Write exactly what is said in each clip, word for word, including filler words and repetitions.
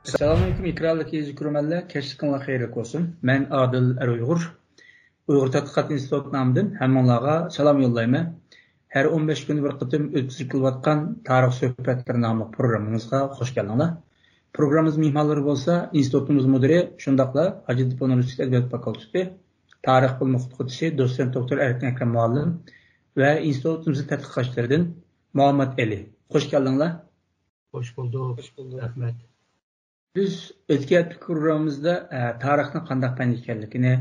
ئەسسالامۇئەلەيكۇم، ئىكراملىق تېلېۋىزىيە كۆرۈرمەنلەر، كەچلىكىڭلار خەيرلىك بولسۇن. مەن ئادىل ئەر ئۇيغۇر. ئۇيغۇر تەتقىقات ئىنستىتۇتى نامىدىن ھەممىڭلارغا سالام يوللايمەن. ھەر ئون بەش كۈندە بىر قېتىم ئۆتكۈزۈپ كېلىۋاتقان تارىخ سۆھبەتلىرى ناملىق پروگراممىمىزغا خوش كەلدىڭلار. پروگراممىمىز مېھمانلىرى بولسا ئىنستىتۇتىمىز مۇدىرى، شۇنداقلا ھاجەتتېپە ئۇنىۋېرسىتېتى ئەدەبىيات فاكۇلتېتى تارىخ بۆلۈمى ئوقۇتقۇچىسى، دوتسېنت دوكتور ئەركىن ئەكرەم مۇئەللىم ۋە ئىنستىتۇتىمىزنىڭ تەتقىقاتچىلىرىدىن مۇھەممەت ئەلى. خوش كەلدىڭلار. خوش بولدۇق. خوش بولدۇق. رەھمەت. بىز ئۆتكەن ھەپتىكى پروگراممىمىزدا، ئە، تارىخنىڭ قانداق پەن ئىكەنلىكىنى،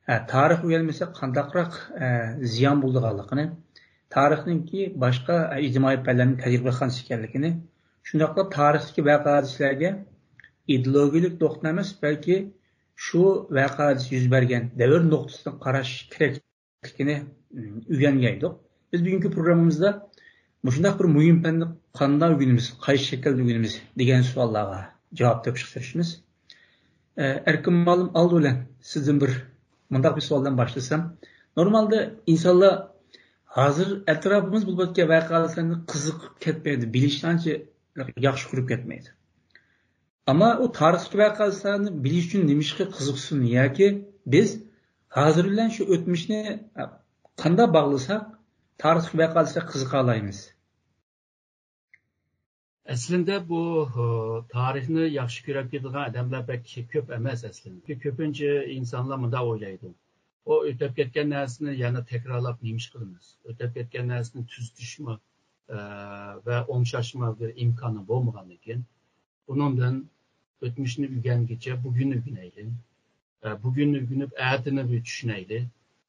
ئە، تارىخ ئۆگەنمىسەك قانداقراق، ئە، زىيان بولىدىغانلىقىنى، تارىخنىڭكى باشقا، ئە، ئىجتىمائىي پەنلەرنىڭ تەجرىبىخانىسى ئىكەنلىكىنى، شۇنداقلا تارىختىكى ۋەقە-ھادىسىلەرگە ئىدېئولوگىيەلىك نۇقتىدىن ئەمەس، بەلكى شۇ ۋەقە-ھادىسە يۈز بەرگەن دەۋر نۇقتىسىدىن قاراش كېرەك ئىكەنلىكىنى، ئىم، ئۆگەنگەيدۇق. بىز بۈگۈنكى پروگراممىمىزدا مۇشۇنداق بىر مۇھىم پەننى قانداق ئۆگىنىمىز، قايسى شەكىلدە ئۆگىنىمىز دېگەن سوئاللارغا جاۋاب تېپىشقا تىرىشىمىز. ئە، ئەركىن مۇئەللىم، ئالدى بىلەن سىزدىن بىر مۇنداق بىر سوئالدىن باشلىسام، نورمالدا ئىنسانلار ھازىر ئەتراپىمىز بولۇۋاتقان ۋەقەلەرنى قىزىقىپ كەتمەيدۇ، بىلىشنى ئانچە ياخشى كۆرۈپ كەتمەيدۇ. ئەمما ئۇ تارىختىكى ۋەقەلەرنى بىلىش ئۈچۈن نېمە ئىشقا قىزىقسۇن ياكى بىز ھازىر بىلەن شۇ ئۆتمۈشنى، ئە، قانداق باغلىساق، تارىختىكى ۋەقەلەرگە قىزىقالايمىز؟ ئەسلىندە بۇ، ئۇ، تارىخنى ياخشى كۆرۈپ كېتىدىغان ئادەملەر بەك كۆپ ئەمەس ئەسلىندە. كۆپىنچە ئىنسانلار مۇنداق ئويلايدۇ. ئۇ ئۆتۈپ كەتكەن نەرسىنى يەنە تەكرارلاپ نېمە ئىش قىلىمىز؟ ئۆتۈپ كەتكەن نەرسىنى تۈزىتىشمۇ، ئە، ۋە ئوڭشاشمۇ بىر ئىمكانى بولمىغاندىكىن، ئۇنىڭدىن ئۆتمۈشنى ئۆگەنگىچە بۈگۈننى ئۆگىنەيلى. ئە، بۈگۈننى ئۆگىنىپ، ئەتىنى بىر چۈشىنەيلى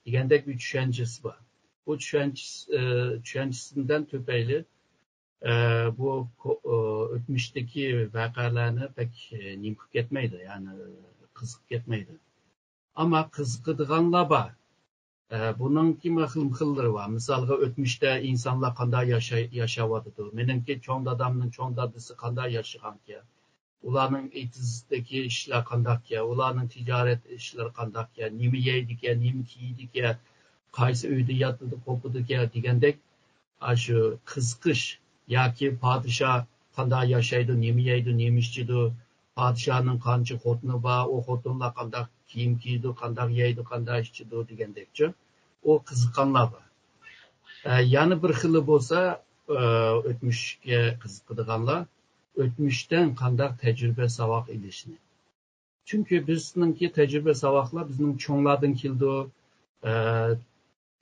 دېگەندەك بىر چۈشەنچىسى بار. بۇ چۈشەنچىسى، ئە، چۈشەنچىسىدىن تۆپەيلى، ئە، بۇ كو-، ئە، ئۆتمۈشتىكى ۋەقەلەرنى بەك، ئە، نېمە قىلىپ كەتمەيدۇ، يەنى قىزىقىپ كەتمەيدۇ. ئەمما قىزىقىدىغانلار بار. ئە، بۇنىڭكىمۇ خىلمۇ خىللىرى بار. مىسالغا، ئۆتمۈشتە ئىنسانلار قانداق ياشاي-، ياشاۋاتىدۇ؟ مېنىڭكى چوڭ دادامنىڭ چوڭ دادىسى قانداق ياشىغانكەن؟ ئۇلارنىڭ ئېتىزدىكى ئىشلار قانداقكەن؟ ئۇلارنىڭ تىجارەت ئىشلىرى قانداقكەن؟ نېمە يەيدىكەن؟ نېمە كىيىدىكەن؟ قايسى ئۆيدە ياتىدۇ، قوپىدىكەن؟ دېگەندەك، ئاشۇ قىزىقىش ياكى پادىشاھ قانداق ياشايدۇ، نېمە يەيدۇ، نېمە ئىچىدۇ، پادىشاھنىڭ قانچە خوتۇنى بار، ئۇ خوتۇنلار قانداق كىيىم كىيىدۇ، قانداق يەيدۇ، قانداق ئىچىدۇ دېگەندەكچۇ، ئۇ قىزىققانلار بار. ئە، يەنە بىر خىلى بولسا، ئە، ئۆتمۈشكە قىزىقىدىغانلار ئۆتمۈشتىن قانداق تەجرىبە، ساۋاق ئېلىشنى. چۈنكى بىزنىڭكى تەجرىبە، ساۋاقلار بىزنىڭ چوڭلاردىن كېلىدۇ. ئە،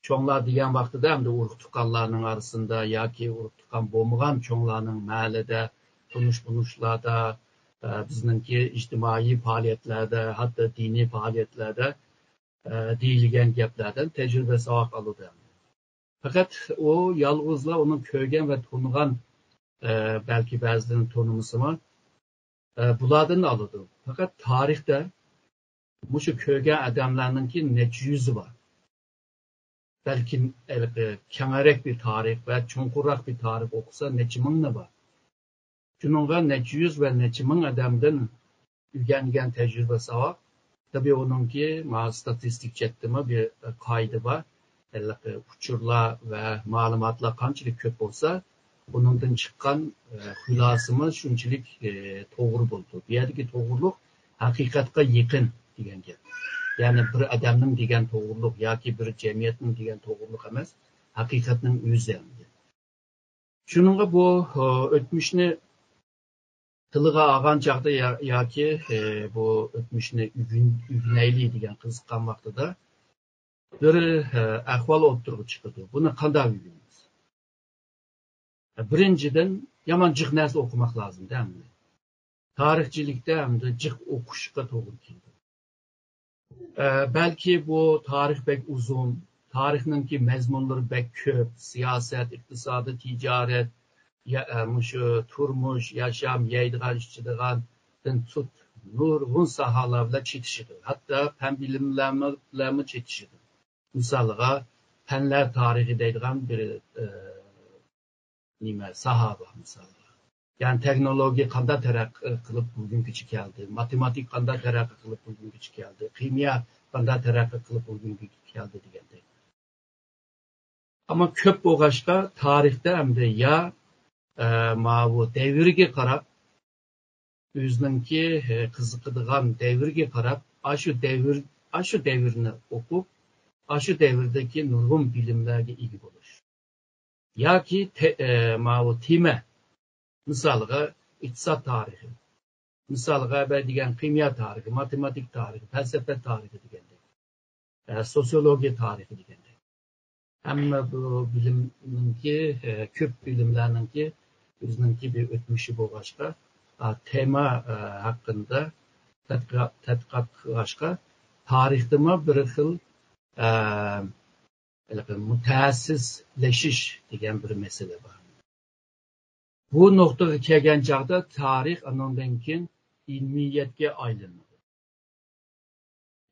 چوڭلار دېگەن ۋاقتىدا ئەمدى ئۇرۇق-تۇغقانلارنىڭ ئارىسىندا ياكى ئۇرۇق-تۇغقان بولمىغان چوڭلارنىڭ مەھەللىدە، تونۇش-بونۇشلاردا، ئە، بىزنىڭكى ئىجتىمائىي پائالىيەتلەردە، ھەتتا دىنىي پائالىيەتلەردە، ئە، دېيىلگەن گەپلەردىن تەجرىبە، ساۋاق ئالىدۇ. پەقەت ئۇ يالغۇزلا ئۇنىڭ كۆرگەن ۋە تونۇغان، ئە، بەلكى بەزىلىرىنى تونۇمىسىمۇ، ئە، بۇلاردىن ئالىدۇ. پەقەت تارىختا مۇشۇ كۆرگەن ئادەملەرنىڭكى نەچچە يۈزى بار. بەلكىم ھېلىقى كەڭرەك بىر تارىخ ۋە چوڭقۇرراق بىر تارىخ ئوقۇسا نەچچە مىڭنى بار. شۇنىڭغا نەچچە يۈز ۋە نەچچە مىڭ ئادەمدىن ئۆگەنگەن تەجرىبە، ساۋاق. تەبىئىي ئۇنىڭكى مانا ستاتىستىك جەھەتتىمۇ بىر قائىدە بار. ھېلىقى ئۇچۇرلار ۋە مەلۇماتلار قانچىلىك كۆپ بولسا، ئۇنىڭدىن چىققان، ئە، خۇلاسىمۇ شۇنچىلىك، ئە، توغرا بولىدۇ. بۇ يەردىكى توغرىلىق ھەقىقەتقە يېقىن دېگەن گەپ. يەنى بىر ئادەمنىڭ دېگەن توغرىلىق ياكى بىر جەمئىيەتنىڭ دېگەن توغرىلىق ئەمەس، ھەقىقەتنىڭ ئۆزى ئەمدى. شۇنىڭغا بۇ، ئە، ئۆتمۈشنى تىلغا ئالغان چاغدا يا-، ياكى، ئە، بۇ ئۆتمۈشنى ئۆگىن-، ئۆگىنەيلى دېگەن قىزىققان ۋاقتىدا بىر، ئە، ئەھۋال ئوتتۇرىغا چىقىدۇ. بۇنى قانداق ئۆگىنىمىز؟ بىرىنچىدىن، يامان جىق نەرسە ئوقۇماق لازىم-دە ئەمدى. تارىخچىلىكتە ئەمدى جىق ئوقۇشقا توغرا كېلىدۇ. ئە، بەلكى بۇ تارىخ بەك ئۇزۇن، تارىخنىڭكى مەزمۇنلىرى بەك كۆپ، سىياسەت، ئىقتىسادىي، تىجارەت، يا-، ئە، مۇشۇ تۇرمۇش، ياشام، يەيدىغان، ئىچىدىغاندىن تۇت، نۇرغۇن ساھەلەر بىلەن چېتىشىدۇ. ھەتتا پەن بىلىملەرمۇ، بىلەنمۇ چېتىشىدۇ. مىسالىغا، پەنلەر تارىخى دەيدىغان بىر، ئە، نېمە، ساھە بار، مىسالغا. يەنى تېخنولوگىيە قانداق تەرەققىي قىلىپ بۈگۈنگىچە كەلدى، ماتېماتىكا قانداق تەرەققىي قىلىپ بۈگۈنگىچە كەلدى، خىمىيە قانداق تەرەققىي قىلىپ بۈگۈنگىچە كەلدى دېگەندەك. ئەمما كۆپ بولغاچقا، تارىختا ئەمدى يا، ئە، ماۋۇ دەۋرگە قاراپ، ئۆزىنىڭكى، ئە، قىزىقىدىغان دەۋرگە قاراپ، ئاشۇ دەۋر، ئاشۇ دەۋرنى ئوقۇپ، ئاشۇ دەۋردىكى نۇرغۇن بىلىملەرگە ئىگە بولۇش. ياكى تە-، ئە، ماۋۇ تېما، مىسالغا، ئىقتىساد تارىخى، مىسالغا، بە دېگەن خىمىيە تارىخى، ماتېماتىك تارىخى، پەلسەپە تارىخى دېگەندەك، ئە، سوسىيولوگىيە تارىخى دېگەندەك. ھەممە بۇ بىلىمنىڭكى، ئە، كۆپ بىلىملەرنىڭكى ئۆزىنىڭكى بىر ئۆتمۈشى بولغاچقا، ئا، تېما، ئە، ھەققىدە تەتقىقات، تەتقىقات قىلغاچقا، تارىختىمۇ بىر خىل، ئە، ھېلىقى مۇتەخەسسىسلىشىش دېگەن بىر مەسىلە بار. بۇ نۇقتىغا كەلگەن چاغدا تارىخ ئانىڭدىن كېيىن ئىلمىيەتكە ئايلىنىدۇ.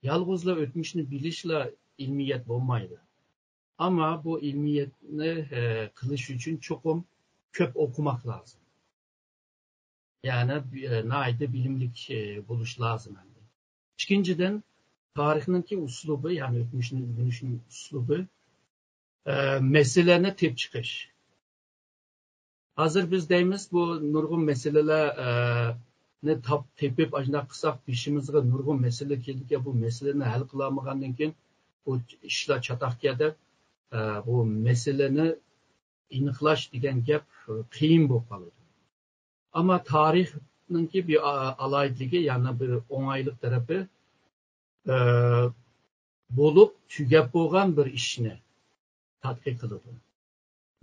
يالغۇزلا ئۆتمۈشنى بىلىشلا ئىلمىيەت بولمايدۇ. ئەمما بۇ ئىلمىيەتنى، ئە، قىلىش ئۈچۈن چوقۇم كۆپ ئوقۇماق لازىم. يەنى، ئە، ناھايىتى بىلىملىك، ئە، بولۇش لازىم ئەمدى. ئىككىنچىدىن، تارىخنىڭكى ئۇسلۇبى، يەنى ئۆتمۈشنى ئۆگىنىشنىڭ ئۇسلۇبى، ئە، مەسىلىنى تېپىپ چىقىش. ھازىر بىز دەيمىز، بۇ نۇرغۇن مەسىلىلەر، ئە، نى تاپ-، تېپىپ، ئاشۇنداق قىلساق، بېشىمىزغا نۇرغۇن مەسىلە كېلىدىكەن، بۇ مەسىلىنى ھەل قىلالمىغاندىن كېيىن، بۇ ئىشلار چاتاقكەن دەپ، ئە، بۇ مەسىلىنى ئېنىقلاش دېگەن گەپ قىيىن بولۇپ قالىدۇ. ئەمما تارىخنىڭكى بىر ئا-، ئالاھىدىلىكى، يەنە بىر ئوڭايلىق تەرىپى، ئە، بولۇپ تۈگەپ بولغان بىر ئىشنى تەتقىق قىلىدۇ.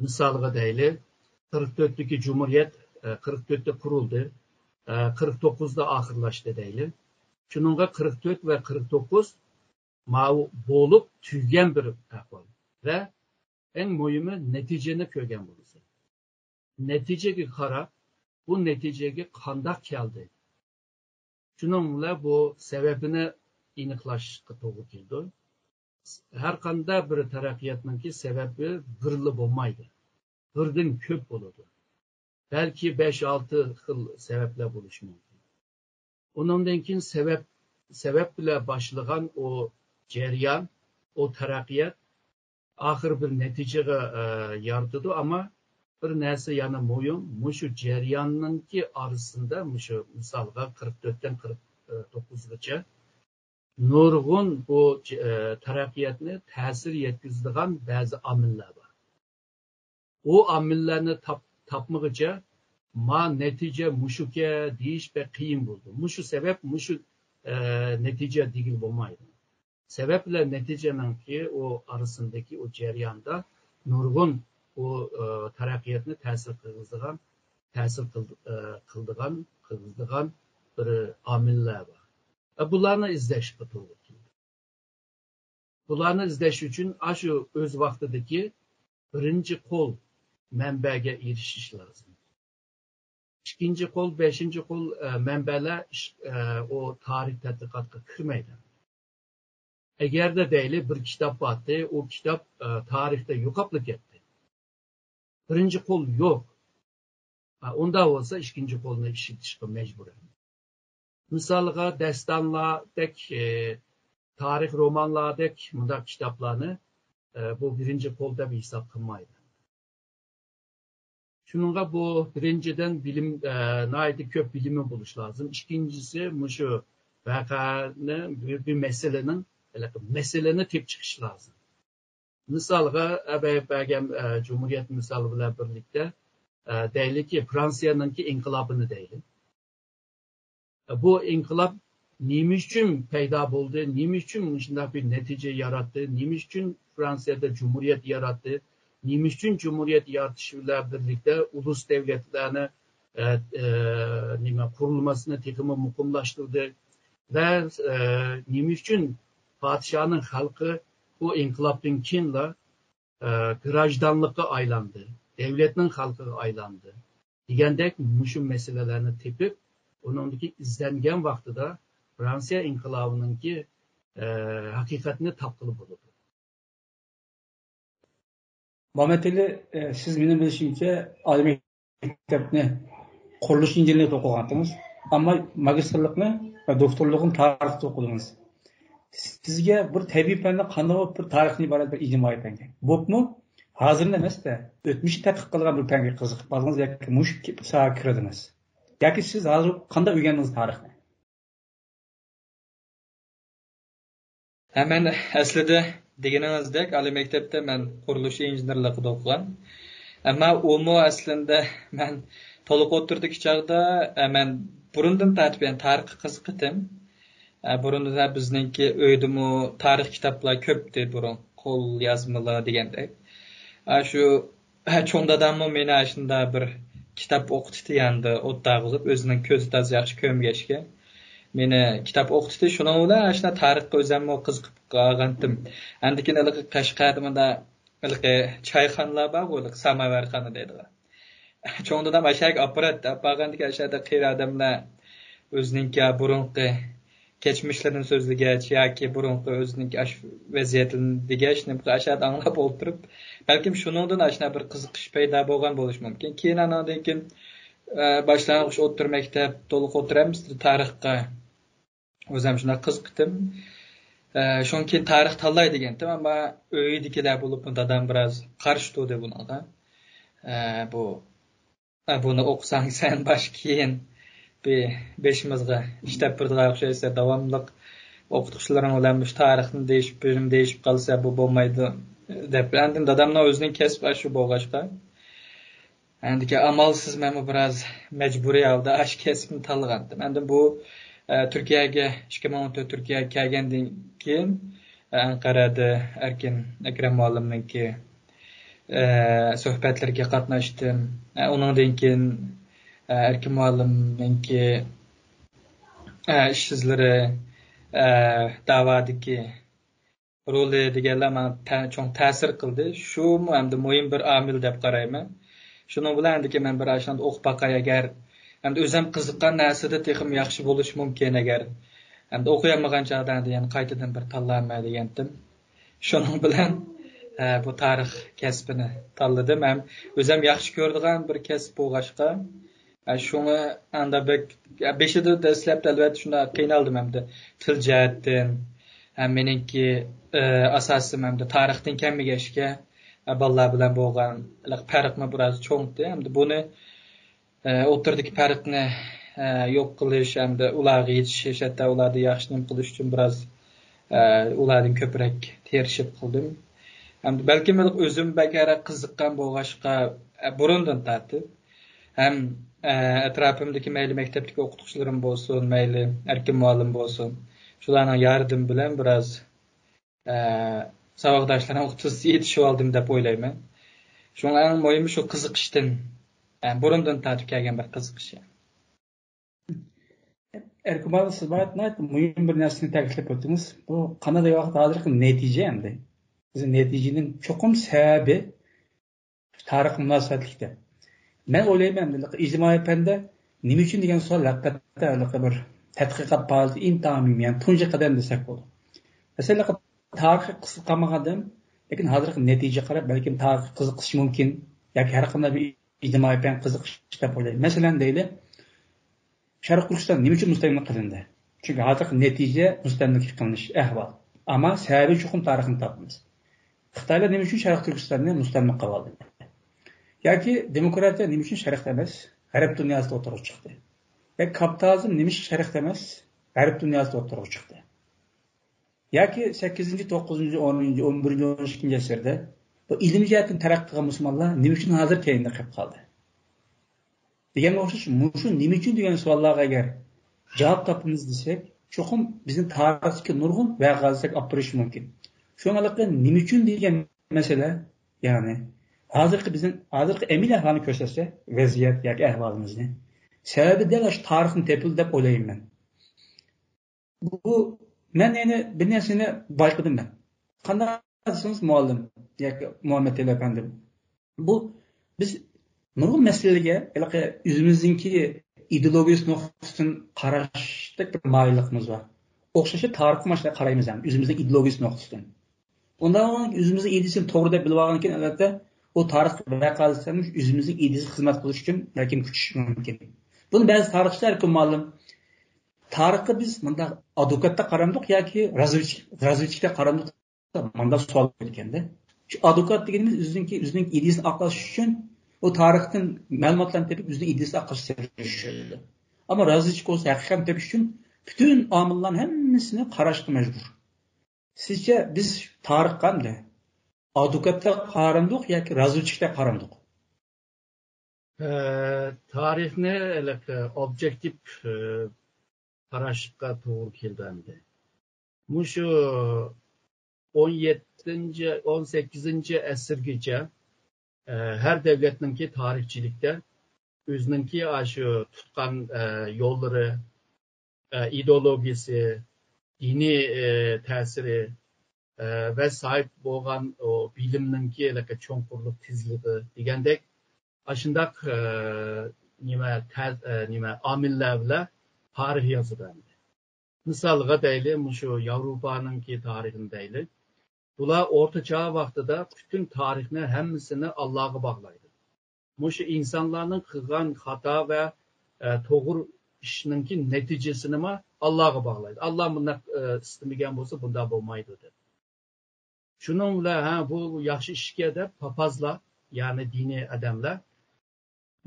مىسالغا دەيلى، قىرىق تۆتتىكى جۇمھۇرىيەت، ئە، قىرىق تۆتتە قۇرۇلدى، ئە، قىرىق توققۇزدا ئاخىرلاشتى دەيلى. شۇنىڭغا قىرىق تۆت ۋە قىرىق توققۇز ماۋۇ بولۇپ تۈگىگەن بىر ئەھۋال. ۋە ئەڭ مۇھىمى، نەتىجىنى كۆرگەن بولىسەن. نەتىجىگە قاراپ، بۇ نەتىجىگە قانداق كەلدى؟ شۇنىڭ بىلەن بۇ سەۋەبىنى ئېنىقلاشقا توغرا كېلىدۇ. ھەر قانداق بىر تەرەققىياتنىڭكى سەۋەبى بىرلا بولمايدۇ. بىردىن كۆپ بولىدۇ. بەلكى بەش، ئالتە خىل سەۋەبلەر بولۇشى مۇمكىن. ئۇنىڭدىن كېيىن سەۋەب، سەۋەب بىلەن باشلىغان ئۇ جەريان، ئۇ تەرەققىيات ئاخىر بىر نەتىجىگە، ئە، يارىتىدۇ. ئەمما بىر نەرسە يەنە مۇھىم، مۇشۇ جەرياننىڭكى ئارىسىدا، مۇشۇ مىسالغا قىرىق تۆتتىن قىرىق توققۇزغىچە نۇرغۇن بۇ، ئە، تەرەققىياتنى تەسىر يەتكۈزىدىغان بەزى ئامىللار بار. ئۇ ئامىللارنى تاپ-، تاپمىغۇچە، ما نەتىجە مۇشۇكە دېيىش بەك قىيىن بولىدۇ. مۇشۇ سەۋەب، مۇشۇ، ئە، نەتىجە دېگىلى بولمايدۇ. سەۋەب بىلەن نەتىجىنىڭكى ئۇ ئارىسىندىكى ئۇ جەرياندا نۇرغۇن ئۇ، ئە، تەرەققىياتنى تەسىر قىلغۇزىدىغان، تەسىر قىل-، ئە، قىلىدىغان، قىلغۇزىدىغان بىر ئامىللار بار. ئە، بۇلارنى ئىزدەشكە توغرا كېلىدۇ. بۇلارنى ئىزدەش ئۈچۈن ئاشۇ ئۆز ۋاقتىدىكى بىرىنچى قول مەنبەگە ئېرىشىش لازىم. ئىككىنچى قول، بەشىنچى قول، ئە، مەنبەلەر ئىش-، ئە، ئۇ تارىخ تەتقىقاتقا كىرمەيدۇ. ئەگەردە دەيلى بىر كىتاب بارتى، ئۇ كىتاب، ئە، تارىختا يوقاپلا كەتتى. بىرىنچى قول يوق. ھە، ئۇنداق بولسا ئىككىنچى قولنى ئىشلىتىشقا مەجبۇر. مىسالغا، داستانلاردەك، ئى، تارىخ رومانلاردەك مۇنداق كىتابلارنى، ئى، بۇ بىرىنچى قول دەپ ھېساب قىلمايدۇ. شۇنىڭغا بۇ بىرىنچىدىن بىلىم، ئى، ناھايىتى كۆپ بىلىمى بولۇش لازىم. ئىككىنچىسى، مۇشۇ ۋەقەنى، بىر، بىر مەسىلىنىڭ، ھېلىقى مەسىلىنى تېپىپ چىقىش لازىم. مىسالغا، ئەبەي بەرگەن، ئە، جۇمھۇرىيەت مىسالى بىلەن بىرلىكتە، ئە، دەيلىكى، فرانسىيەنىڭكى ئىنقىلابىنى دەيلى. بۇ ئىنقىلاب نېمە ئۈچۈن پەيدا بولدى؟ نېمە ئۈچۈن مۇشۇنداق بىر نەتىجە ياراتتى؟ نېمە ئۈچۈن فرانسىيەدە جۇمھۇرىيەت ياراتتى؟ نېمە ئۈچۈن جۇمھۇرىيەت يارىتىش بىلەن بىرلىكتە ئۇلۇس دۆلەتلەرنى، ئە، ئە، نېمە، قۇرۇلمىسىنى تېخىمۇ مۇقىملاشتۇردى؟ ۋە، ئە، نېمە ئۈچۈن پادىشاھنىڭ خەلقى بۇ ئىنقىلابتىن كېيىنلا، ئە، گراژدانلىققا ئايلاندى، دۆلەتنىڭ خەلقىگە ئايلاندى دېگەندەك مۇشۇ مەسىلىلەرنى تېپىپ، ئۇنىڭدىكى ئىزدەنگەن ۋاقتىدا فرانسىيە ئىنقىلابىنىڭكى، ئە، ھەقىقەتنى تاپقىلى بولىدۇ. مامەتئېلى، ئە، سىز مېنىڭ بىلىشىمچە، ئالىي مەكتەپنى قۇرۇلۇش ئىنژېنېرلىكى ئوقۇغانتىڭىز، ئەمما ماگىستىرلىقنى ۋە دوكتورلۇقنى تارىختا ئوقۇدىڭىز. سىزگە بىر تەبىئىي پەندە قانداق بىر تارىختىن ئىبارەت بىر ئىلمىي پەنگە، بولۇپمۇ ھازىرلا ئەمەستە، ئۆتمۈشنى تەتقىق قىلىدىغان بىر پەنگە قىزىقىپ قالدىڭىز ياكى مۇشۇ ساھەگە كىردىڭىز؟ ياكى سىز ھازىر قانداق ئۆگەندىڭىز تارىخنى؟ ھە، مەن ئەسلىدە دېگىنىڭىزدەك ئالىي مەكتەپتە مەن قۇرۇلۇش ئىنژېنېرلىقىدا ئوقۇغان. ئەمما ئۇمۇ ئەسلىندە مەن تولۇق ئوتتۇرىدىكى چاغدا، ئە، مەن بۇرۇندىن تارتىپ، يەنى تارىخقا قىزىقىتتىم. ئە، بۇرۇندا بىزنىڭكى ئۆيدىمۇ تارىخ كىتابلار كۆپتى بۇرۇن، قول يازمىلار دېگەندەك. ئە، شۇ، ئە، چوڭ داداممۇ مېنى ئاشۇنداق بىر كىتاب ئوقۇتتى ياندا ئوتتاغۇزۇپ، ئۆزىنىڭ كۆزى تازا ياخشى كۆرمىگەچكە. مېنى كىتاب ئوقۇتتى، شۇنىڭ بىلەن ئاشۇنداق تارىخقا ئۆزەممۇ قىزىقىپ قالغانتىم. ئاندىن كېيىن ھېلىقى قەشقەردە مۇنداق ھېلىقى چايخانىلار بارغۇ، ھېلىقى ساماۋارخانا دەيدىغان. چوڭ دادام ئاشاكى ئاپپارات ئاپارغاندىكىن، ئاشادا قېرى ئادەملەر ئۆزىنىڭكى بۇرۇنقى كەچمىشلىرىنى سۆزلىگەچ ياكى بۇرۇنقى ئۆزىنىڭكى ئاش ۋەزىيەتلىرىنى دېگەچ، نېمە ئاشادا ئاڭلاپ ئولتۇرۇپ، بەلكىم شۇنىڭدىن ئاشۇنداق بىر قىزىقىش پەيدا بولغان بولۇشى مۇمكىن. كېيىن ئانىڭدىن كېيىن، ئە، باشلانغۇچ ئوتتۇرا مەكتەپ، تولۇق ئوتتۇرا ئەمەس، تارىخقا ئۆزۈم شۇنداق قىزىقىتتىم. ئە، شۇنىڭ كېيىن تارىخ تاللاي دېگەنتىم، ئەمما ئۆيدىكىلەر بولۇپمۇ دادام بىراز قارشى تۇردى بۇنىڭغا. ئە، بۇ، ئە، بۇنى ئوقۇساڭ سەن باش كېيىن بى-، بېشىمىزغا ئىش تېپىپ بېرىدىغان ئوخشايسەن، داۋاملىق ئوقۇتقۇچىلىرىڭ بىلەن مۇشۇ تارىخنى دېيىشىپ، بىرىنى دېيىشىپ قالسا بۇ بولمايدۇ دەپ. ئاندىن دادامنىڭ ئۆزىنىڭ كەسپى ئاشۇ بولغاچقا، ئەندىكى ئامالسىز مەنمۇ بىراز مەجبۇرىي ھالدا ئاشۇ كەسىپنى تاللىغانتىم. ئەمدى بۇ، ئە، تۈركىيەگە، ئىككى مىڭ ئون تۆت تۈركىيەگە كەلگەندىن كېيىن، ئە، ئەنقەرەدە ئەركىن ئەكرەم مۇئەللىمنىڭكى، ئە، سۆھبەتلىرىگە قاتناشتىم. ئە، ئۇنىڭدىن كېيىن، ئە، ئەركىن مۇئەللىمنىڭكى، ئە، ئىش ئىزلىرى، ئە، داۋادىكى رولى دېگەنلەر ماڭا تە-، چوڭ تەسىر قىلدى. شۇمۇ ئەمدى مۇھىم بىر ئامىل دەپ قارايمەن. شۇنىڭ بىلەن ئەمدىكى مەن بىر ئاشۇنداق ئوقۇپ باقاي ئەگەر، ئەمدى ئۆزۈم قىزىققان نەرسىدە تېخىمۇ ياخشى بولۇشى مۇمكىن ئەگەر. ئەمدى ئوقۇيالمىغان چاغدا ئەمدى يەنە قايتىدىن بىر تاللارمەن دېگەنتىم. شۇنىڭ بىلەن، ئە، بۇ تارىخ كەسپىنى تاللىدىم ھەم ئۆزۈم ياخشى كۆرىدىغان بىر كەسىپ بولغاچقا، ئە، شۇڭا ئاندا بەك، ئە، بېشىدا دەسلەپتە ئەلۋەتتە شۇنداق قىينالدىم ئەمدى. تىل جەھەتتىن، ئە، مېنىڭكى، ئە، ئاساسىم ئەمدى تارىختىن كەلمىگەچكە، ئە، بالىلار بىلەن بولغان پەرقمۇ بىراز چوڭتى. ئەمدى بۇنى، ئە، ئوتتۇرىدىكى پەرقنى، ئە، يوق قىلىش ئەمدى ئۇلارغا يېتىشىش، ھەتتا ئۇلاردا ياخشى نېمە قىلىش ئۈچۈن بىراز، ئە، ئۇلاردىن كۆپرەك تىرىشىپ قىلدىم. ئەمدى بەلكىم ئۆزۈم بەكرەك قىزىققان بولغاچقا، ئە، بۇرۇندىن تارتىپ ھەم، ئە، ئەتراپىمدىكى مەيلى مەكتەپتىكى ئوقۇتقۇچىلىرىم بولسۇن، مەيلى ئەركىن مۇئەللىم بولسۇن، شۇلارنىڭ ياردىمى بىلەن بىراز، ئە، ساۋاقداشلارنىڭ ئوتتۇز يېتىشىۋالدىم دەپ ئويلايمەن. شۇڭا ئەڭ مۇھىمى شۇ قىزىقىشتىن، ئە، بۇرۇندىن تارتىپ كەلگەن بىر قىزىقىش. ئەركىن مۇئەللىم، سىز بايا ناھايىتى مۇھىم بىر نەرسىنى تەكىتلەپ ئۆتتىڭىز. بۇ قانداق دەيۋاتقان ھازىرقى نەتىجە ئەمدى. بىز نەتىجىنىڭ چوقۇم سەۋەبى تارىخقا مۇناسىۋەتلىكتە. مەن ئويلايمەن، ئەمدى ئىجتىمائىي پەندە نېمە ئۈچۈن دېگەن سوئال ھەقىقەتەن ھېلىقى بىر تەتقىقات پائالىيىتى ئىنتايىن مۇھىم، يەنى تۇنجى قەدەم دېسەك بولىدۇ. مەسىلەن، تارىخقا قىزىقالمىغان ئادەم، لېكىن ھازىرقى نەتىجىگە قاراپ، بەلكىم تارىخقا قىزىقىشى مۇمكىن ياكى ھەر قانداق بىر ئىجتىمائىي پەن قىزىقىش دەپ ئويلايمەن. مەسىلەن، دەيلى، شەرقىي تۈركىستان نېمە ئۈچۈن مۇستەملىكە قىلىندى؟ چۈنكى ھازىرقى نەتىجە مۇستەملىكە قىلىنىش ئەھۋال. ئەمما سەۋەبى چوقۇم تارىخنى تاپىمىز. خىتايلار نېمە ئۈچۈن شەرقىي تۈركىستاننى مۇستەملىكە قىلىۋالدى؟ ياكى دېموكراتىيە نېمە ئۈچۈن شەرقتە ئەمەس، غەرب دۇنياسىدا ئوتتۇرىغا چىقتى؟ ياكى كاپىتالىزم نېمە ئۈچۈن شەرقتە ئەمەس، غەرب دۇنياسىدا ئوتتۇرىغا چىقتى؟ ياكى سەككىزىنچى، توققۇزىنچى، ئونىنچى، ئون بىرىنچى، ئون ئىككىنچى ئەسىردە بۇ ئىلىم جەھەتتىن تەرەققىي قىلغان مۇسۇلمانلار نېمە ئۈچۈن ھازىر كەينىدە قېلىپ قالدى؟ دېگەنگە ئوخشاش، مۇشۇ نېمە ئۈچۈن دېگەن سوئاللارغا ئەگەر جاۋاب تاپىمىز دېسەك، چوقۇم بىزنى تارىختىكى نۇرغۇن ۋەقەلەرگە ئاپىرىشى مۇمكىن. شۇڭا ھېلىقى نېمە ئۈچۈن دېگەن مەسىلە، يەنى ھازىرقى بىزنىڭ ھازىرقى ئەمەلىي ئەھۋالنى كۆرسەتسە، ۋەزىيەت ياكى ئەھۋالىمىزنى، سەۋەبى دەل ئاشۇ تارىخنى تېپىلدى دەپ ئويلايمەن مەن. بۇ، مەن يەنە بىر نەرسىنى بايقىدىم مەن. قانداق دېسىڭىز، مۇئەللىم ياكى مۇھەممەد تېلى ئەپەندىم، بۇ، بىز نۇرغۇن مەسىلىلەرگە ھېلىقى ئۆزىمىزنىڭكى ئىدېئولوگىيىسى نۇقتىسىدىن قاراشتەك بىر مايىللىقىمىز بار. ئوخشاشلا تارىخقا مۇشۇنداق قارايمىز ھەم ئۆزىمىزنىڭ ئىدېئولوگىيىسى نۇقتىسىدىن. ئۇنداق بولغاندىكىن، ئۆزىمىزنىڭ ئىدىيىسىنى توغرا دەپ بىلىۋالغاندىكىن، ئەلۋەتتە، ئۇ تارىخ ۋەقەلىرىمۇ ئۆزىمىزنىڭ ئىدىيىسىگە خىزمەت قىلىش ئۈچۈن بەلكىم كۈچىشى مۇمكىن. بۇنى بەزى تارىخچىلار، ئەركىن مۇئەللىم، تارىخقا بىز مۇنداق ئادۋوكاتتا قارامدۇق ياكى رازۋېدچىك، رازۋېدچىكتا قارامدۇق؟ مۇنداق سوئال قويىدىكەندە. شۇ ئادۋوكات دېگىنىمىز ئۆزىنىڭكى، ئۆزىنىڭ ئىدىيىسىنى ئاقلاش ئۈچۈن ئۇ تارىختىن مەلۇماتلارنى تېپىپ، ئۆزىنىڭ ئىدىيىسىنى ئاقلاشقا تىرىشىدۇ. ئەمما رازۋېدچىك بولسا ھەقىقەتنى تېپىش ئۈچۈن پۈتۈن ئامىللارنىڭ ھەممىسىنى قاراشقا مەجبۇر. سىزچە بىز تارىخقا ئەمدى ئادۋوكاتتەك قارامدۇق ياكى رازۋېدچىكتەك قارامدۇق؟ ئە، تارىخنى ھېلىقى ئوبيېكتىپ، ئە، قاراشقا توغرا كېلىدۇ ئەمدى. مۇشۇ ئون يەتتىنچى، ئون سەككىزىنچى ئەسىرگىچە، ئە، ھەر دۆلەتنىڭكى تارىخچىلىكتە ئۆزىنىڭكى ئاشۇ تۇتقان، ئە، يوللىرى، ئە، ئىدېئولوگىيىسى، دىنىي، ئە، تەسىرى، ئە، ۋە ساھىب بولغان ئۇ بىلىمنىڭكى ھېلىقى چوڭقۇرلۇق تېزلىكى دېگەندەك، ئاشۇنداق، ئە، نېمە، تە-، ئە، نېمە، ئامىللار بىلەن تارىخ يازىدۇ ئەمدى. مىسالغا دەيلى، مۇشۇ ياۋروپانىڭكى تارىخىنى دەيلى. بۇلار ئورتا چاغ ۋاقتىدا پۈتۈن تارىخنى ھەممىسىنى ئاللاغا باغلايدۇ. مۇشۇ ئىنسانلارنىڭ قىلغان خاتا ۋە، ئە، توغرا ئىشنىڭكى نەتىجىسىنىمۇ ئاللاغا باغلايدۇ. ئاللا مۇنداق، ئە، ئىستىمىگەن بولسا، بۇنداق بولمايدۇ دەپ. شۇنىڭ بىلەن، ھە، بۇ ياخشى ئىشكەن دەپ پاپازلار، يەنى دىنىي ئادەملەر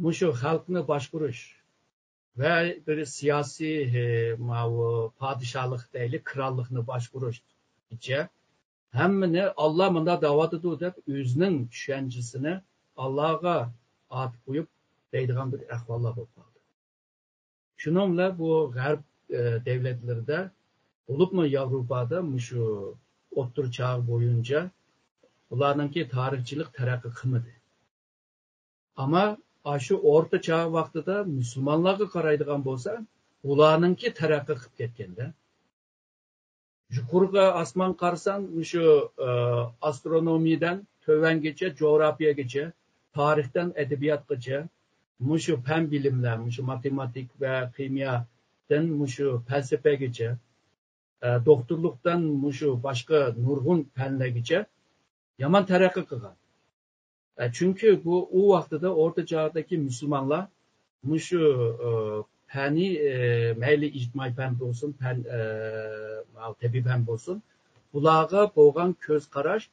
مۇشۇ خەلقنى باشقۇرۇش ۋە بىر سىياسىي، ھە، ماۋۇ پادىشاھلىق دەيلى، كراللىقنى باشقۇرۇشقىچە ھەممىنى ئاللا مۇنداق دەۋاتىدۇ دەپ ئۆزىنىڭ چۈشەنچىسىنى ئاللاغا ئاتىپ قويۇپ دەيدىغان بىر ئەھۋاللار بولۇپ قالدى. شۇنىڭ بىلەن بۇ غەرب، ئە، دۆلەتلىرىدە، بولۇپمۇ ياۋروپادا مۇشۇ ئوتتۇرا چاغ بويىچە ئۇلارنىڭكى تارىخچىلىق تەرەققىي قىلمىدى. ئەمما ئاشۇ ئورتا چاغ ۋاقتىدا مۇسۇلمانلارغا قارايدىغان بولسا، ئۇلارنىڭكى تەرەققىي قىلىپ كەتكەندە. يۇقىرىغا ئاسمان قارىساڭ، مۇشۇ، ئە، ئاسترونومىيەدىن تۆۋەنگىچە، جۇغراپىيەگىچە، تارىختىن ئەدەبىياتقىچە، مۇشۇ پەن بىلىملەر، مۇشۇ ماتېماتىك ۋە خىمىيادىن مۇشۇ پەلسەپىگىچە، ئە، دوختۇرلۇقتىن مۇشۇ باشقا نۇرغۇن پەنلەرگىچە يامان تەرەققىي قىلغان. ئە، چۈنكى بۇ، ئۇ ۋاقتىدا ئورتا چاغدىكى مۇسۇلمانلار مۇشۇ، ئە، پەنى، ئە، مەيلى ئىجتىمائىي پەن بولسۇن، پەن، ئە، ماۋۇ تەبىئىي پەن بولسۇن، بۇلارغا بولغان كۆز قاراش،